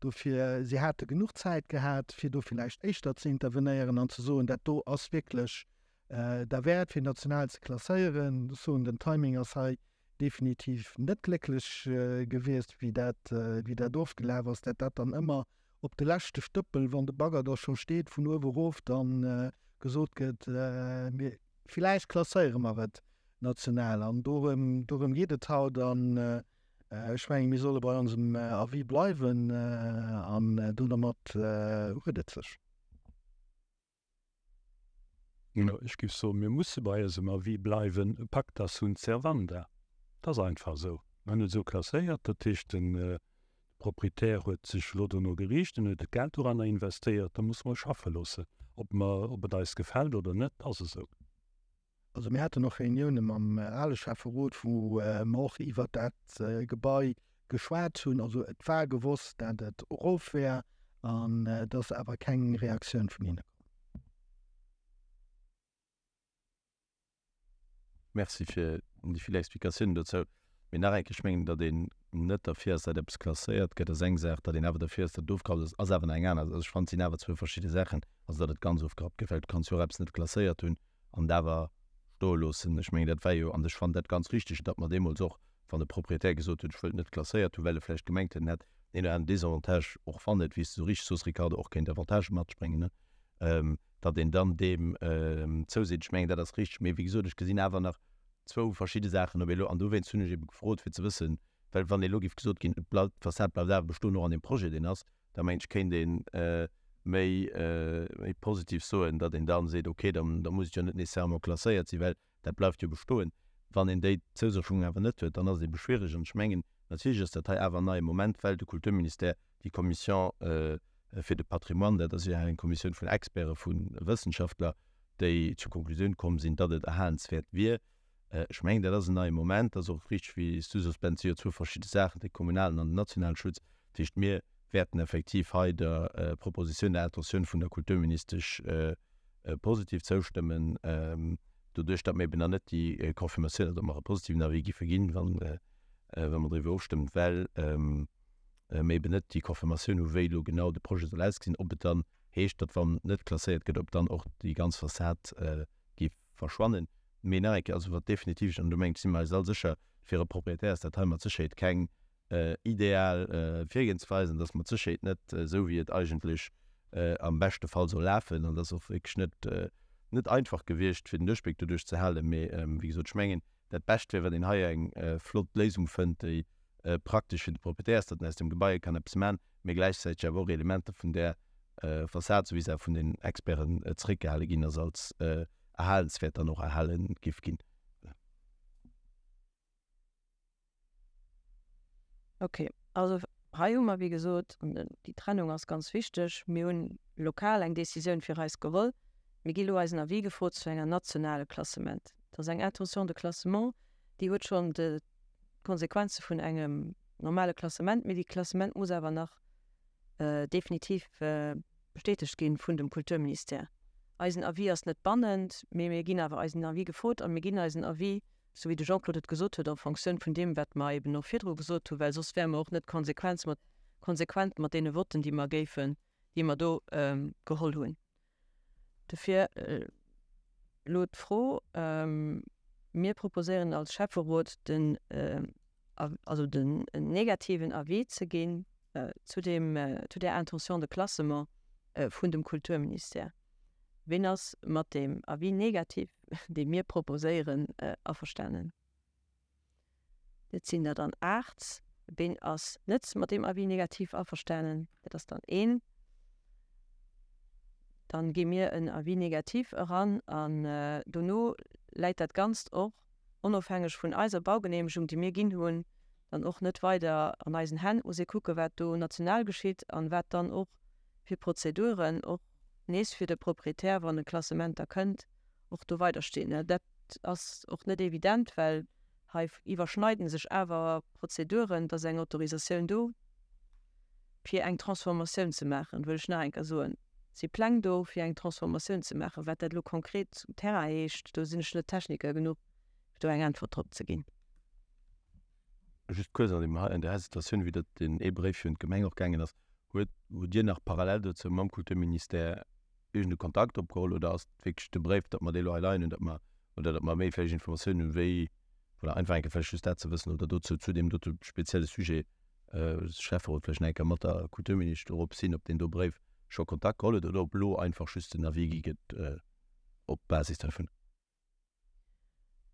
Dofir, si hate genuch Zäit gehat, fir do villäicht éischter ze intervenéieren an ze soen, dat do ass wierklech derwäert, fir national ze klasséieren. Ech soen, den Timing ass hei definitiv net glécklech gewiescht, wéi dat, wéi dat ofgelaf ass, dat dat dann ëmmer op de leschte Stëppel, wann de Bagger da scho steet, vun uewe erof dann gesot gëtt, mir, villäicht klasséiere mer et national. An dorëm, dorëm geet et haut. An ech mengen, mir solle bei onsem Avis bleiwen an dodermat huet et sech. Ech géif soen, mir musse bei eisem Avis bleiwen, pacta sunt servanda. Et ass einfach esou. Mir hunn et esou klasséiert, dat heescht, de Proprietär huet sech elo dono geriicht, en huet Geld doranner investéiert, da musse mer e schaffe loossen. Ob mer, ob et eis gefält oder net, ass esou. Also mir haten och Reunioune mam ale Schäfferot, wou mer och iwwert dat Gebai geschwat hunn. Also et war gewosst, dat et erof wär an et ass awer keng Reaktioun vun hinne komm. Merci fir déi vill Explikatiounen dozou. Mee nach eng Kéier, ech mengen, datt een net derfir ass, datt eppes klasséiert gëtt, ass eng Saach, datt een awer derfir ass, datt et ofgerappt ass, ass awer nach eng aner. Also ech fannen, et sinn awer zwou verschidde Saachen. Also datt et ganz ofgerappt gëtt, well du kanns jo och eppes net klasséiert hunn an et awer stoe loossen. Ech mengen, dat war jo, an ech fannen dat ganz richtig, datt mer deemools och, wann de Proprietär gesot huet, ech wëll et net klasséiert hunn, well e vläicht gemengt huet, en hätt deen oder aneren Désavantage, och wann et, wéi s de esou richtig soos, Ricardo, och kéint Avantagë mat sech bréngen, ne, datt een dann deem zouseet. Ech mengen, dat ass richtig. Mee wéi gesot, ech gesinn awer nach zwou verschidde Saachen, ob ee elo, an dowéinst hunn ech ebe gefrot, fir ze wëssen, well wann elo géif gesot ginn, et bleift, d'Fassad bleift awer bestoen, och an deem Projet, deen ass, da mengen ech, kéint ee méi, méi positiv soen, datt een da seet, okay, da, da muss et jo net nécessairement klasséiert sinn, well dat bleift jo bestoen. Wann een déi Zousécherung awer net huet, dann ass et ebe schwierig. An ech mengen, natierlech ass dat hei awer en neie Moment, well de Kulturministère déi Commission. fir de Patrimoine, dat ass jo eng Kommissioun vun Experte vu Wëssenschaftler, déi zur Konklusioun komm sinn, datt et erhalenswäert wier. Ech mengen, dat ass en neie Moment. Dat ass och richteg, wéi s du sos, Ben, et si jo zwou verschidde Saachen, de kommunalen an den nationalen Schutz. Dat heescht, mir wäerten effektiv hei der Propositioun, der Intentioun vun der Kulturministesch positiv zoustëmmen, doduerch datt mir eben dann net déi Confirmatioun, also datt mer e positiven Avis giffe ginn, wa mer driwwer ofstëmmen, well mer eben net déi Confirmatioun hu wéi elo genau de Projet soll ausgesinn, ob et dann heescht, datt wann net klasséiert gëtt, ob dann och déi ganz Fassad géif verschwannen. Mee nach eng Kéier, also wat definitiv, an do mengen ech si mer eis all sécher, fir e Proprietär ass dat hei mat Sécherheet keng ideal Virgehensweis an dat ass mat Sécherheet net esou wéi et eigentlech am beschte Fall soll lafen an dat ass och wierklech net net einfach gewiescht fir den Duerchbléck doduerch ze halen. Mee wéi gesot, ech mengen dat Bescht wier wann een hei eng flott Léisung fënnt déi praktesch fir de Proprietär ass, datt en aus dem Gebai kann eppes man, mee gläichzäiteg awer och Elementer vun där Fassad, esou wéi se awer vun den Experten zeréckgehale ginn ass, als erhalenswäert dann och erhale giff ginn. Ok, also hei hu mer wéi gesot, an déi Trennung ass ganz wichteg, mir hunn lokal eng Décisioun fir eis geholl, mir gi lo eisen Avis gefrot zu enger nationale Klassement. Dat ass eng Intention de classement, déi huet schonn d'Konsequenze vun engem normale Klassement, mee déi Klassement muss awer nach definitiv bestätegt ginn vun dem Kulturministère. Eisen Avis ass net bannend, mee mir ginn awer eisen Avis gefrot a mir ginn eisen Avis, esou wéi de Jean-Claude et gesot huet, en Fonctioun vun deem, wat mer eben och virdru gesot hunn, well soss wäre mer och net konsequenz mat, konsequent mat deene Votten, déi mer géifen, déi mer do geholl hunn. Dofir elo d'Fro, Mir proposéieren als Schäfferot den, also den negativen Avis ze ginn zu deem, zu där Intention de classement vun dem Kulturministère. Ween ass mat deem Avis négatif, dee mir proposéieren, averstanen? Dat sinn der dann 8. Ween ass net mat deem Avis négatif averstanen? Dat ass dann een. Dann gi mir en Avis négatif eran an dono läit dat Ganzt och, onofhängeg vun eiser Baugenehmegung, déi mir ginn hunn, dann och net weider an eisen Hänn. Et muss ee kucken, wat do national geschitt an wat dann och fir Prozeduren och nees fir de Proprietär, wann e Klassement da kënnt, och do weider stinn. Dat ass och net evident, well hei iwwerschneiden sech awer Prozeduren. Et ass eng Autorisatioun do, fir eng Transformatioun ze maachen, wëll ech nach eng Kéier soen. Et si Pläng do, fir eng Transformatioun ze maachen. Wat dat elo konkret um Terrain heescht, do sinn ech net Techniker genuch, fir do eng Äntwert drop ze ginn. Just kuerz an deem hei, an där hei Situatioun, vue datt deen ee Bréif jo un d'Gemeng och gaangen ass, huet, hutt Dir nach parallel dozou mam Kulturministère iergend e Kontakt opgeholl oder ass et wierklech de Bréif, datt mer dee elo hei leien hunn, datt mer, oder datt mer méi vläicht Informatiounen hunn, wéi, voilà, einfach eng Kéier vläicht just dat ze wëssen oder dozou, zu deem dote spezielle Sujet, Schäfferot vläicht nach eng Kéier mat der Kulturministesch dorop sinn, ob deen do Bréif scho Kontakt geholl huet oder ob elo einfach just den Avis gi gëtt op Basis dovun.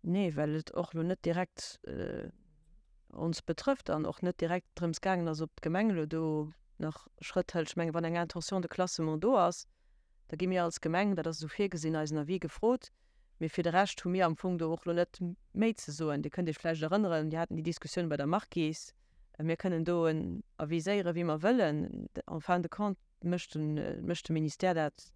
Nee, well et och elo net direkt ons betrëfft an och net direkt drëms gaangen ass, ob d'Gemeng elo do nach Schrëtt hëlt. Ech mengen, wann eng Intention de classement do ass, da gi mir als Gemeng, dat ass esou virgesinn, eisen Avis gefrot. Mee fir de Rescht hu mir am Fong do och elo net méi ze soen. Dir kënnt Iech vläicht erënneren, mir haten déi Diskussioun bei der Marquise. Mir kënnen do en aviséiere wéi mer wëllen. En fin de compte mécht de Ministère dat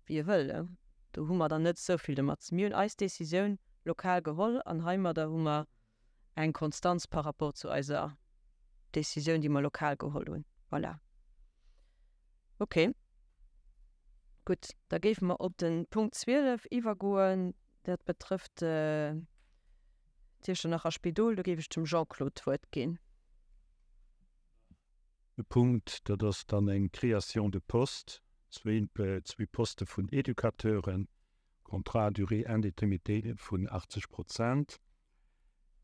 wéi e wëll. Do hu mer dann net esou vill domat. Mir hunn eis Décisioun lokal geholl an heimadder hu mer eng Konstanz par rapport zu eiser Décisioun, déi mer lokal geholl hunn. Voilà. Okay. Gutt, da géife mer op de Punkt 12 iwwergoen. Dat betrëfft d'Iechternacher Spidol. Do géif ech dem Jean-Claude d'Wuert ginn. E Punkt, dat ass dann eng Création de poste, zwee Poste vun Educateuren, Contrat à durée indéterminée vun 80 Prozent.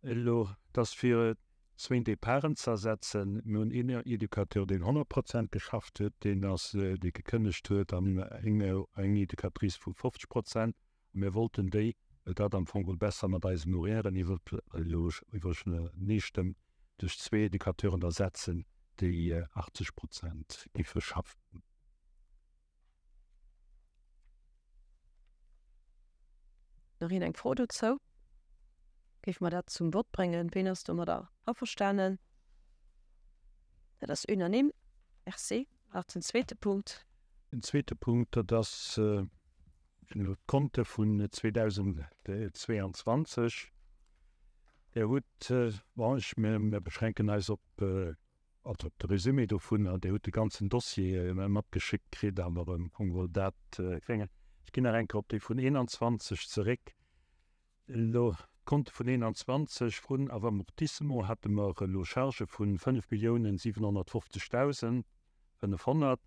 Elo, et ass fir zwéin Departen ze ersetzen. Mir hunn een Educateur, deen 100 Prozent geschafft huet, deen ass, dee gekënnegt huet, an eng Educatrice vu 50 Prozent. A mir wollten déi, well dat am Fong geholl besser mat eisen Horairen iwwereneestëmmt, duerch zwee Educateuren ersetzen, déi 80 Prozent géife schaffen. Nach een eng Fro dozou? Géife mer dat zum Vott bréngen? Ween ass domadder averstanen? Dat ass unanime. Merci. Nach zum zweete Punkt. Den zweete Punkt, dat ass d'Konte vun 2022. Där hutt, bon, ech, mir beschränken eis op, also op de Résumé dovunner. Dir hutt de ganzen Dossier matgeschéckt kritt, awer am Fong geholl dat klénge. Ech ginn nach eng Kéier op déi vun 21 zeréck. Elo d'Konte vun 21, vrun Amortissement hate mer elo Chargë vu 5.750.500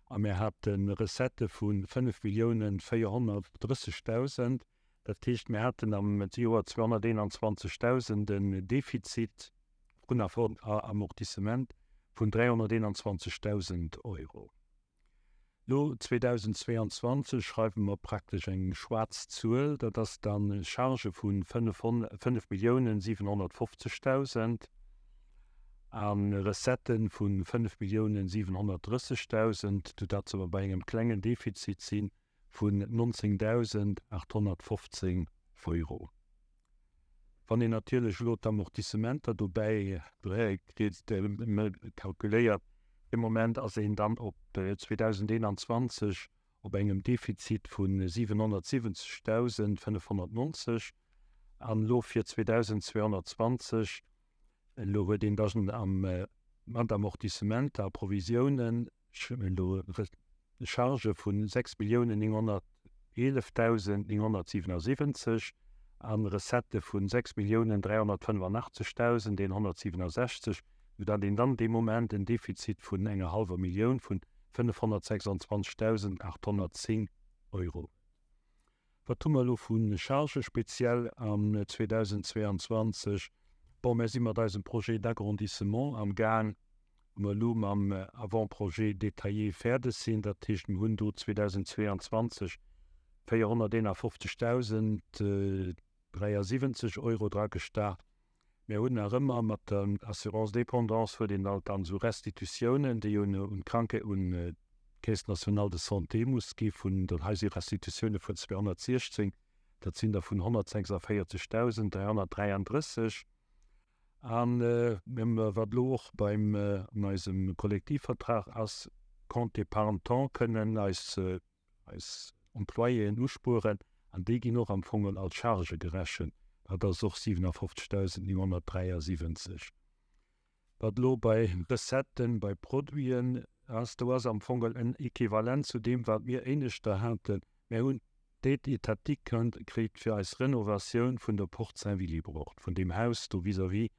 a mir hate Recettë vu 5.430.000. Dat heescht, mir haten am Joer 221.000 en Defizit vrun Amortissement vun 321.000 Euro. Lo 2022 schreiwe mer praktesch eng schwaarz Zuel, dat ass dann Charge vu 5.750.000 a Recettë vu 5.730.000, soudatt se mer bei engem klengen Defizit si vun 19.815 Euro. Wann een natierlech elo d'Amortissementer dobäi kritt, kalkuléiert, dee Moment ass een dann op 2021 op engem Defizit vu 770.590 an elo fir 2220, elo huet een da am mat Amortissementer a Provisiounen elo Chargë vu 6.911.977 a Recettë vu 6.385.167, soudatt een dann dee Moment en Defizit vun enger hallwer Millioun vun 526.810 Euro huet. Wat hu mer elo vu Chargë speziell am 2022? Bon, mär si mat eisem Projet d'agrandissement am Gaang, wou mer elo mam Avant-projet détaillé fäerdeg sinn. Dat heescht, mir hunn do 2022 451.073 Euro dragestach. Mir hunn nach ëmmer mat der Assurance dépendance huet een alt dann esou Restitutiounen, déi un d'Kranke, un d'Caisse nationale de santé muss gi vun, dat hei si Restitutioune vun 216, dat sinn der vun 146.333. A wat elo och beim an eisem Kollektivvertrag ass, Compte épargne-temps kënnen eis eis Employéen uspueren an déi ginn och am Fong als Chargë gerechent, dat ass och 57.973. Wat elo bei Recetten, bei Produiten ass, do ass am Fong en Equivalent zu deem, wat mir éineschter haten. Mir hunn d'Aide étatique kritt fir eis Renovatioun vun der Porte Saint-Willibrord, vun deem Haus do vis-à-vis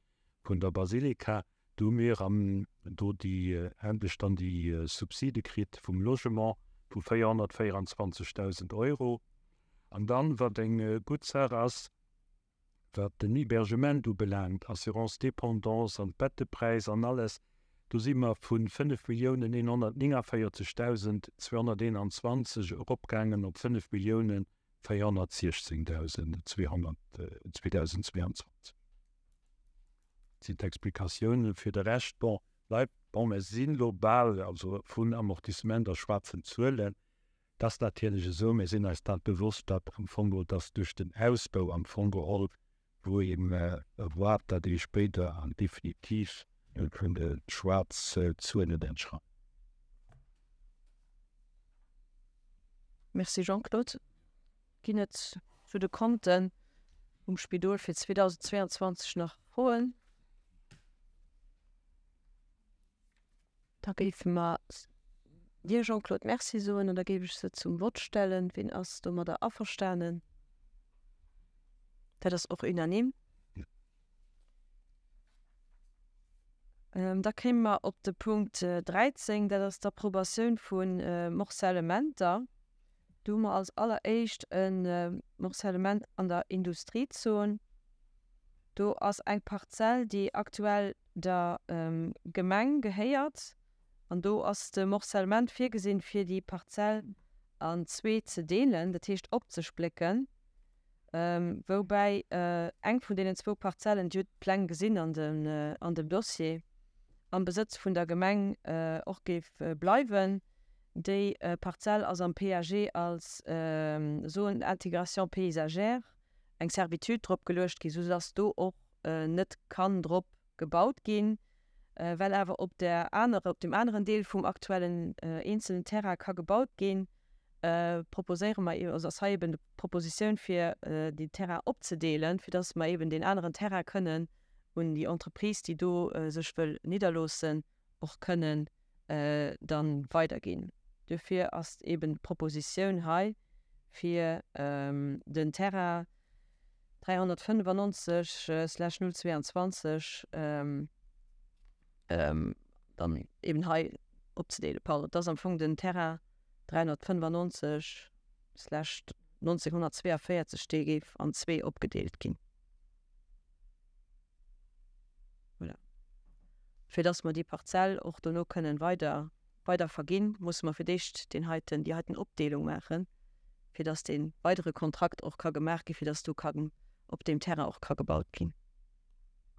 vun der Basilika. Do hu mir am do déi endlech dann déi Subside kritt vum Logement vu 424.000 Euro. An dann, wat eng gutt Saach ass, wat den Hébergement ubelaangt, Assurance dépendance an d'Bettepräis an alles, do si mer vu 5.149.221 eropgaangen op 5.416.200 2022. Sinn d'Explikatiounen. Fir de Rescht, bon, bleift, bon, mer sinn elo bal, also vun Amortissement a schwaarzen Zuelen. Et ass natierlech esou, mir sinn eis dat bewosst, datt am Fong geholl, datt duerch den Ausbau am Fong geholl, wou een erwaart, datt ee spéider an definitiv vun de schwaarz Zuelen entschreift. Merci Jean-Claude. Ginn et zu de Konten vum Spidol fir 2022 nach Froen? Da géife mer dir, Jean-Claude, Merci soen an da géif ech se zum Vott stellen. Ween ass domadder averstanen? Dat ass och unanime. Da kéime mer op de Punkt 13, dat ass d'Approbatioun vu Morcellementer. Do hu mer als alleréischt e Morcellement an der Industriezon. Do ass eng Parzell, déi aktuell der Gemeng gehéiert. An do ass de Morcellement virgesinn, fir déi Parzell an zwee ze deelen, dat heescht opzesplécken. Woubäi eng vun deenen zwou Parzellen, Dir hutt d'Pläng gesinn an dem Dossier, am Besëtz vun der Gemeng och géif bleiwen. Déi Parzell ass am PAG als Zone d'intégration paysagère eng Servitude drop geluecht ginn, soudass do och net kann drop gebaut ginn. Well awer op der anerer, op deem aneren Deel vum aktuellen eenzelen Terrain ka gebaut ginn, proposéiere mer, also ass hei eben d'Propositioun fir deen Terrain opzedeelen, fir dass mer eben deen aneren Terrain kënnen un déi Entreprise, déi do sech wëll nidderloossen, och kënnen dann weiderginn. Duerfir ass eben d'Propositioun hei fir den Terrain 395 slash 022 dann eben hei opzedeelen. Pardon, et ass am Fong den Terrain 395 slash 1942, dee géif an zwee opgedeelt ginn. Voilà. Fir dass mer déi Parzell och dono kënnen weider, weider verginn, musse mer fir d'éischt deen heiten, déi heiten Opdeelung maachen, fir dass dee weidere Kontrakt och ka gemaach ginn, fir dass do kann op deem Terrain och ka gebaut ginn.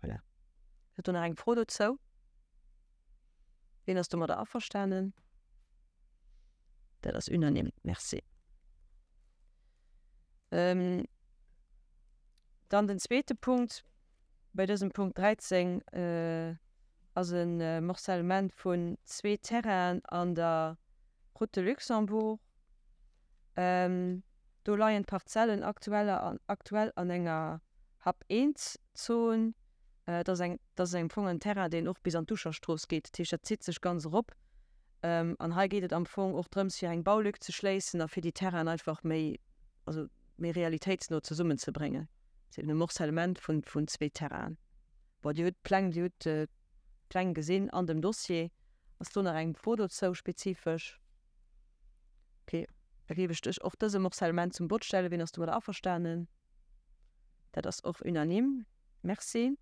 Voilà. Huet do nach eng Fro dozou? Wien ass domadder averstanen? Dat ass unanime. Merci. Dann den zweete Punkt bei dësem Punkt 13 ass e Morcellement vun zwee Terrainen an der Route de Luxembourg. Do leien d'Parzellen aktuell an enger Hab I-Zon. Dat ass eng, dat ass am Fong en Terrain, deen och bis an d'Duscherstrooss geet. Dat heescht, dat zitt sech ganz erop. An hei geet et am Fong och drëms, fir eng Baulück ze schléissen a fir déi Terrainen einfach méi, also méi realitéitsno zesummenzebréngen. Dat ass eben e Morcellement vun, vun zwee Terrainen. Bon, Dir hutt d'Pläng, Dir hutt d'Pläng gesinn an dem Dossier. Ass do nach eng Fro dozou spezifesch? Okay, da géif ech dech och dëse Morcellement zum Vott stellen. Wien ass domadder averstanen? Dat ass och unanime. Merci.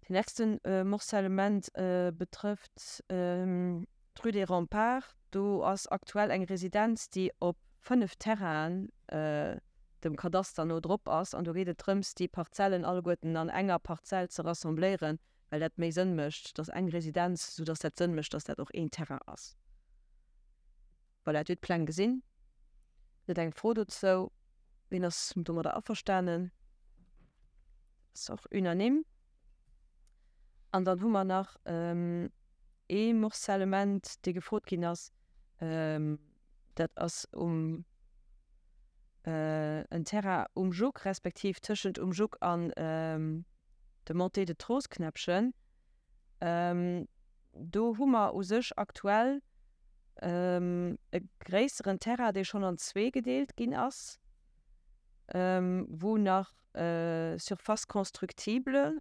Den nächste Morcellement betrëfft d'Rue des Remparts. Do ass aktuell eng Residenz, déi op 5 Terrainen dem Kadaster no drop ass. An do geet et drëms, déi Parzellen alleguerten an enger Parzell ze rassembléieren, well dat méi Sënn mécht, dass eng Residenz, soudass dat Sënn mécht, dass dat och een Terrain ass. Voilà, Dir hutt d'Pläng gesinn. Gëtt et eng Fro dozou? Wien ass domadder averstanen? Dat ass och unanime. An dann hu mer nach ee Morcellement, dee gefrot ginn ass. Dat ass um en Terrain um Juck, respektiv tëschent um Juck an de Montée de Troosknäppchen. Do hu mer u sech aktuell e gréisseren Terrain, dee schonn an zwee gedeelt ginn ass, wou nach Surface constructible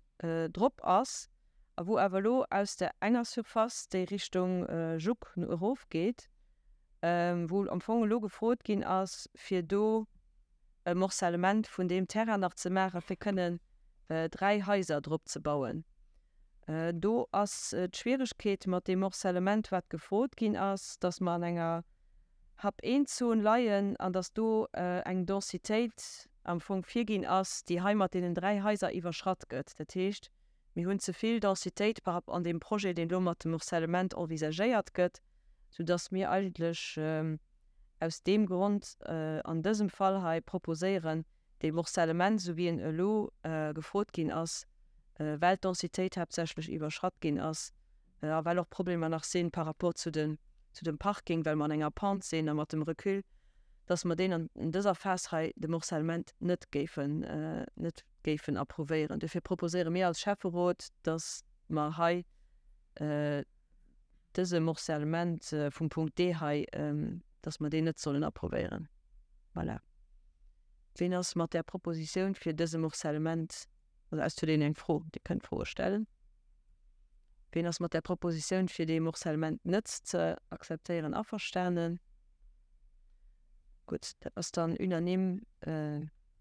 drop ass a wou awer elo aus der enger Surface, déi Richtung Juck erofgeet, wou am Fong elo gefrot ginn ass, fir do e Morcellement vun deem Terrain nach ze maachen, fir kënnen 3 Haiser drop ze bauen. Do ass d'Schwieregkeet mat deem Morcellement, wat gefrot ginn ass, dass mer an enger Hab-I-Zon leien an dass do eng Densitéit am Fong virginn ass, déi hei mat deenen 3 Haiser iwwerschratt gëtt. Dat heescht, mir hunn ze vill Densitéit par rapport an deem Projet, deen elo mat dem Morcellement envisagéiert gëtt, soudass mir eigentlech aus deem Grond an dësem Fall hei proposéieren, dee Morcellement, esou wéi en elo gefrot ginn ass, well d'Densitéit haaptsächlech iwwerschratt ginn ass a well och Problemer nach si par rapport zu de, zu dem Parking, well mer an enger Pente sinn a mat dem Recul, dass mer deen an dëser Phas hei, de Morcellement, net géifen, net géifen approuvéieren. Dofir proposéiere mir als Schäfferot, dass mer hei dëse Morcellement vum Punkt D hei, dass mer deen net sollen approvéieren. Voilà. Ween ass mat där Propositioun fir dëse Morcellement, also aus huet een eng Fro, Dir kënnt Froe stellen. Ween ass mat där Propositioun fir dee Morcellement net ze akzeptéieren averstanen? Gutt, dat ass dann unanime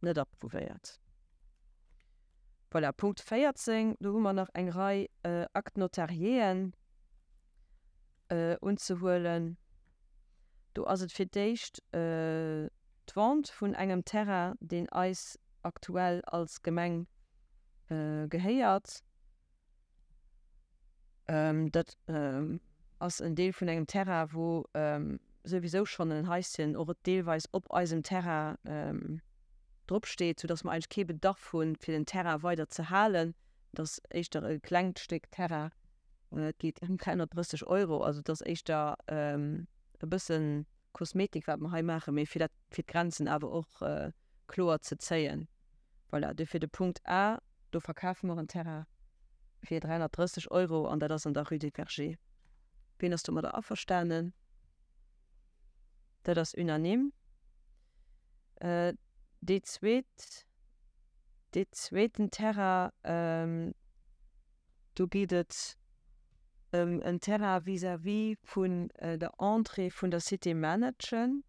net approuvéiert. Voilà, Punkt 14, do hu mer nach eng Rei Actes notariéen unzehuelen. Do ass et fir d'éischt d'Vente vun engem Terrain, deen eis aktuell als Gemeng gehéiert. Dat ass en Deel vun engem Terrain, wou souwisou schonn en Haischen och deelweis op eisem Terrain drop steet, soudass mer eigentlech kee Bedarf hunn, fir den Terrain weider ze halen. Et ass éischter e klengt Stéck Terrain. Et geet ëm 330 Euro. Also et ass éischter e bësse Kosmetik, wat mer hei maachen, mee fir dat, fir d'Grenzen awer och kloer ze zéien. Voilà, duerfir de Punkt A, do verkafe mer en Terrain fir 330 Euro an dat ass an der Rue des Vergers. Wien ass domadder averstanen? Dat ass unanime. Déi zweet, dee zweeten Terrain, do geet et ëm en Terrain vis-à-vis vun der Entrée vun der Cité Managen,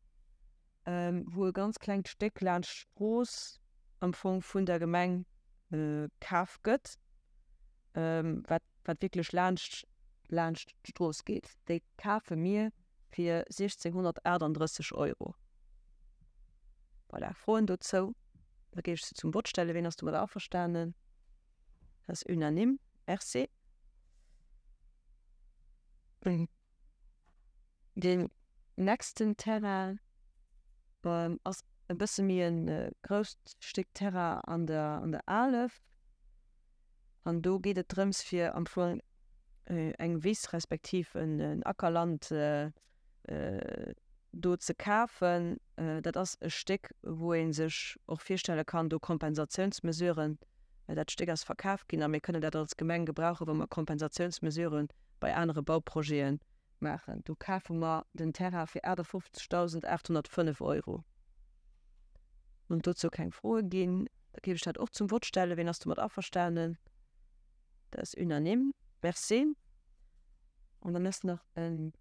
wou e ganz klengt Stéck laanscht d'Strooss am Fong vun der Gemeng kaf gëtt, wat wat wierklech laanscht laanscht d'Strooss geet. Déi kafe mir fir 1.638 Euro. Voilà, Froen dozou? Da géif ech se zum Vott stellen. Wien ass domadder averstanen? Dat ass unanime. Merci. Deen nächsten Terrain ass e bësse méi e grousst Stéck Terrain an der an der Alef. An do geet et drëms fir am Fong eng Wiss respektiv en Ackerland do ze kafen. Dat ass e Stéck wou ee sech och virstelle kann do Kompensatiounsmesuren, dat Stéck ass verkaf ginn a mir kënnen dat als Gemeng gebrauchen, wa mer Kompensatiounsmesuren bei anere Bauprojete maachen. Do kafe mer den Terrain fir 58.805 Euro. Wann et dozou keng Froe ginn, da géif ech dat och zum Vott stellen. Wien ass domat averstanen? Dat ass unanime. Merci. An dann ass nach e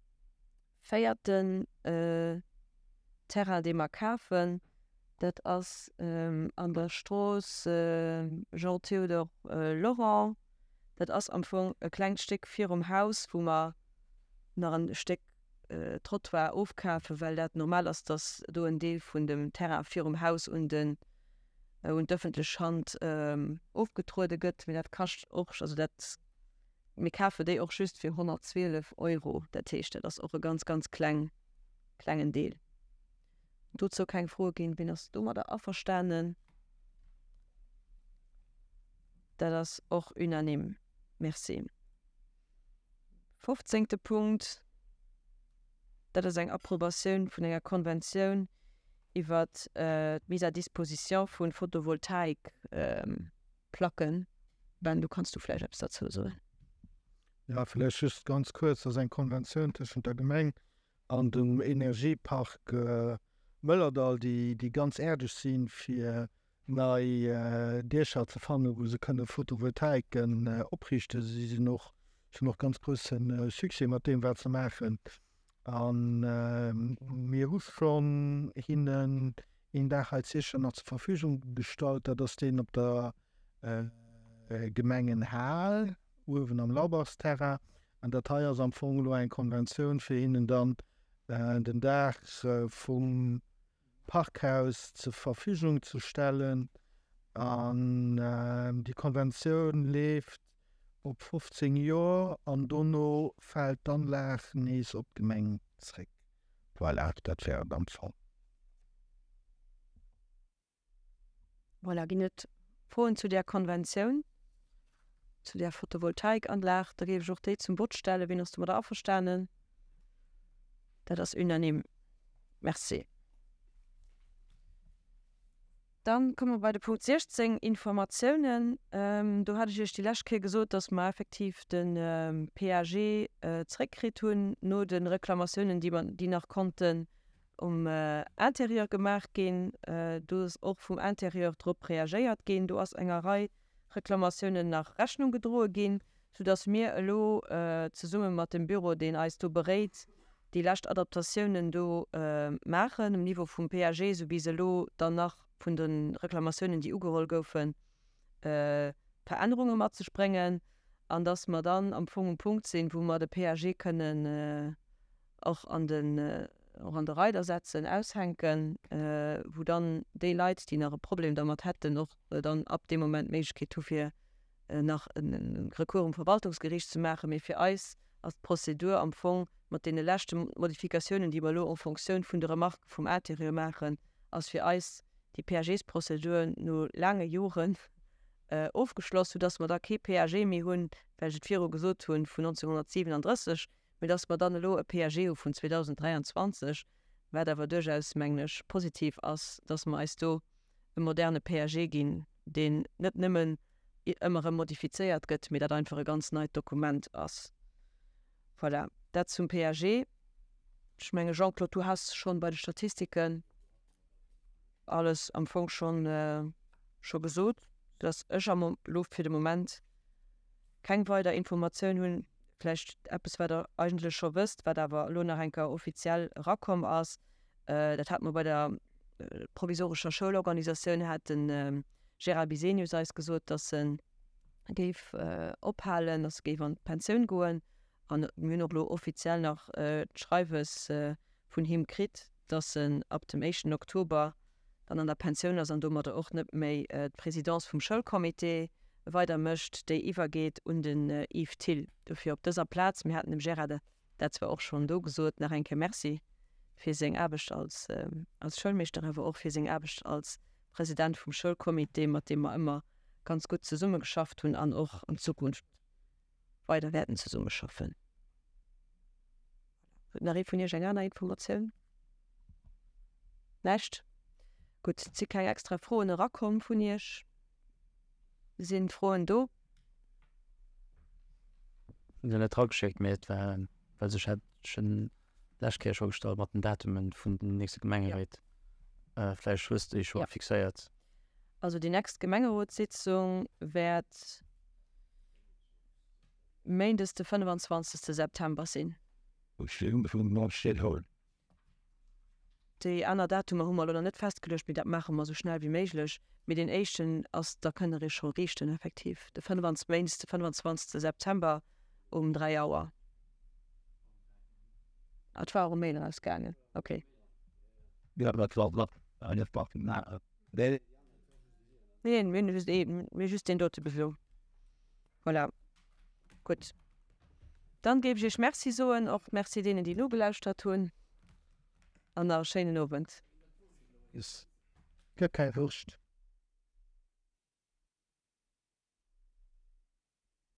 véierten Terrain, dee mer kafen. Dat ass an der Strooss Jean-Théodore Lorent. Dat ass am Fong e klengt Stéck virum Haus, wou mer nach e Stéck Trottoir ofkafen, well dat normal ass, datt do en Deel vun dem Terrain virum Haus un den, un d'ëffentlech Hand ofgetruede gëtt. Mee dat kascht och, also dat, mir kafen déi och just fir 112 Euro. Dat heescht, dat ass och e ganz, ganz kleng, klengen Deel. Dozou keng Froe ginn. Wien ass domadder averstanen? Dat ass och unanime. Merci. Fofzéngte Punkt, dat ass eng Approbatioun vun enger Konventioun iwwert d'Mise à disposition vu Photovoltaikplacken. Ben, do kanns du vläicht eppes derzou soen. Jo, vläicht just ganz kuerz, Dat ass eng Konventioun tëschent der Gemeng an dem Energiepark Mëllerdall, déi ganz äerdeg sinn, fir nei Diecher ze fannen, wou se kënne Photovoltaiken opriichten. Si sinn och, si hunn och ganz grousse Succès mat deem, wat se maachen. A mir hu schonn hinnen een Dag hei zu Iechternach zur Verfügung gestallt. Dat ass deen op der Gemengenhal uewen am Laubachsterrain. An dat hei ass am Fong elo eng Konventioun, fir hinnen dann den Dag vum Parkhaus zur Verfügung ze stellen. An déi Konventioun leeft op 15 Joer an dono fält d'Anlag nees op d'Gemeng zréck. Voilà, dat wär et am Fong. Voilà, ginn et Froen zu där Konventioun, zu där Photovoltaikanlag? Da géif ech och déi zum Vott stellen. Wien ass domadder averstanen? Dat ass unanime. Merci. Dann komme mer bei de Punkt 16, Informatiounen. Do hat ech Iech déi lescht Kéier gesot, dass mer effektiv de PAG zréckkritt hunn no de Reklamatiounen, déi mer, déi nach konnten um Interieur gemaach ginn. Do ass och vum Interieur drop reagéiert ginn. Do ass enger Rei Reklamatiounen nach Rechnung gedroe ginn, soudass mir elo zesumme mat dem Büro, deen eis do beréit, déi lescht Adaptatiounen do maachen um Niveau vum PAG, esou wéi se elo dann nach vun de Reklamatiounen, déi ugeholl goufen, Verännerunge mat sech bréngen, an dass mer dann am Fong um Punkt sinn, wou mer de PAG kënnen och an den, och an de Reider setzen, aushänken, wou dann déi Leit, déi nach e Problem dermat hätten, och dann ab deem Moment d'Méiglechkeet hu fir nach e Recours um Verwaltungsgeriicht ze maachen. Mee fir eis ass d'Prozedur am Fong mat deene leschte Modifikatiounen, déi mer elo en Fonctioun vun de Remarquë vum Intérieur maachen, ass fir eis déi PAGs-Prozedur no laange Joren. ofgeschloss, soudass mer da kee PAG méi hunn, well ech et viru gesot hunn, vun 1937, mee dass mer dann elo e PAG hu vun 2023, wat awer duerchaus, mengen ech, positiv ass, dass mer eis do e moderne PAG ginn, deen net nëmmen ëmmer erëm modifizéiert gëtt, mee dat einfach e ganz neit Dokument ass. Voilà, dat zum PAG. Ech menge Jean-Claude, du has schonn bei de Statistiken alles am Fong schonn scho gesot, soudass ech am elo fir de Moment keng weider Informatioun hunn. Vläicht eppes, wat Der eigentlech scho wësst, wat awer elo nach eng Kéier offiziell erakomm ass, Dat hate mer bei der provisorescher Schoulorganisatioun, hat de Gérard Bisenius eis gesot, datt e géif ophalen, datt e géif an d'Pensioun goen. An mir hunn och elo offiziell nach d'Schreiwes vun him kritt, datt en ab dem éischten Oktober dann an der Pensioun ass an domadder och net méi d'Presidence vum Schoulcomité weider mécht, déi iwwergeet un den Yves Thill. Dofir op dëser Plaz, mir haten dem Gérard dat zwar och schonn do gesot, nach eng Kéier Merci fir seng Aarbecht als als Schoulmeeschter, awer och fir seng Aarbecht als President vum Schoulcomité, mat deem mer ëmmer ganz gutt zesummegeschafft hunn an och an Zukunft weider wäerten zesummeschaffen. Voilà. Huet nach ee vun Iech eng aner Informatioun? Näischt? Gutt, et si keng extra Froen erakomm vun Iech. Sinn Froen do? Hunn se net rageschéckt, mee et war, well sech hat ech d'lescht Kéier scho gestallt mat den Datumen vun den nächste Gemengeréit. Vläicht hues de déi scho fixéiert. Also déi nächst Gemengerotssitzung wäert méindes de 25. September sinn. Déi aner Datumer hu mer elo nach net festgeluecht, mee dat maache mer esou schnell wéi méiglech. Mee deen éischten ass, da kënnt Der Iech scho riichten, effektiv de 25, méindes de 25. September um 3 Auer. Ah, et war och e Mail erausgaangen, okay. Neen, mir hunn just ee, mir hu just deen dote Besoin. Voilà. Gutt. Dann géif ech Iech Merci soen, och Merci deenen, déi nogelauschtert hunn, an nach e schéinen Owend. Gëtt keng Wurscht.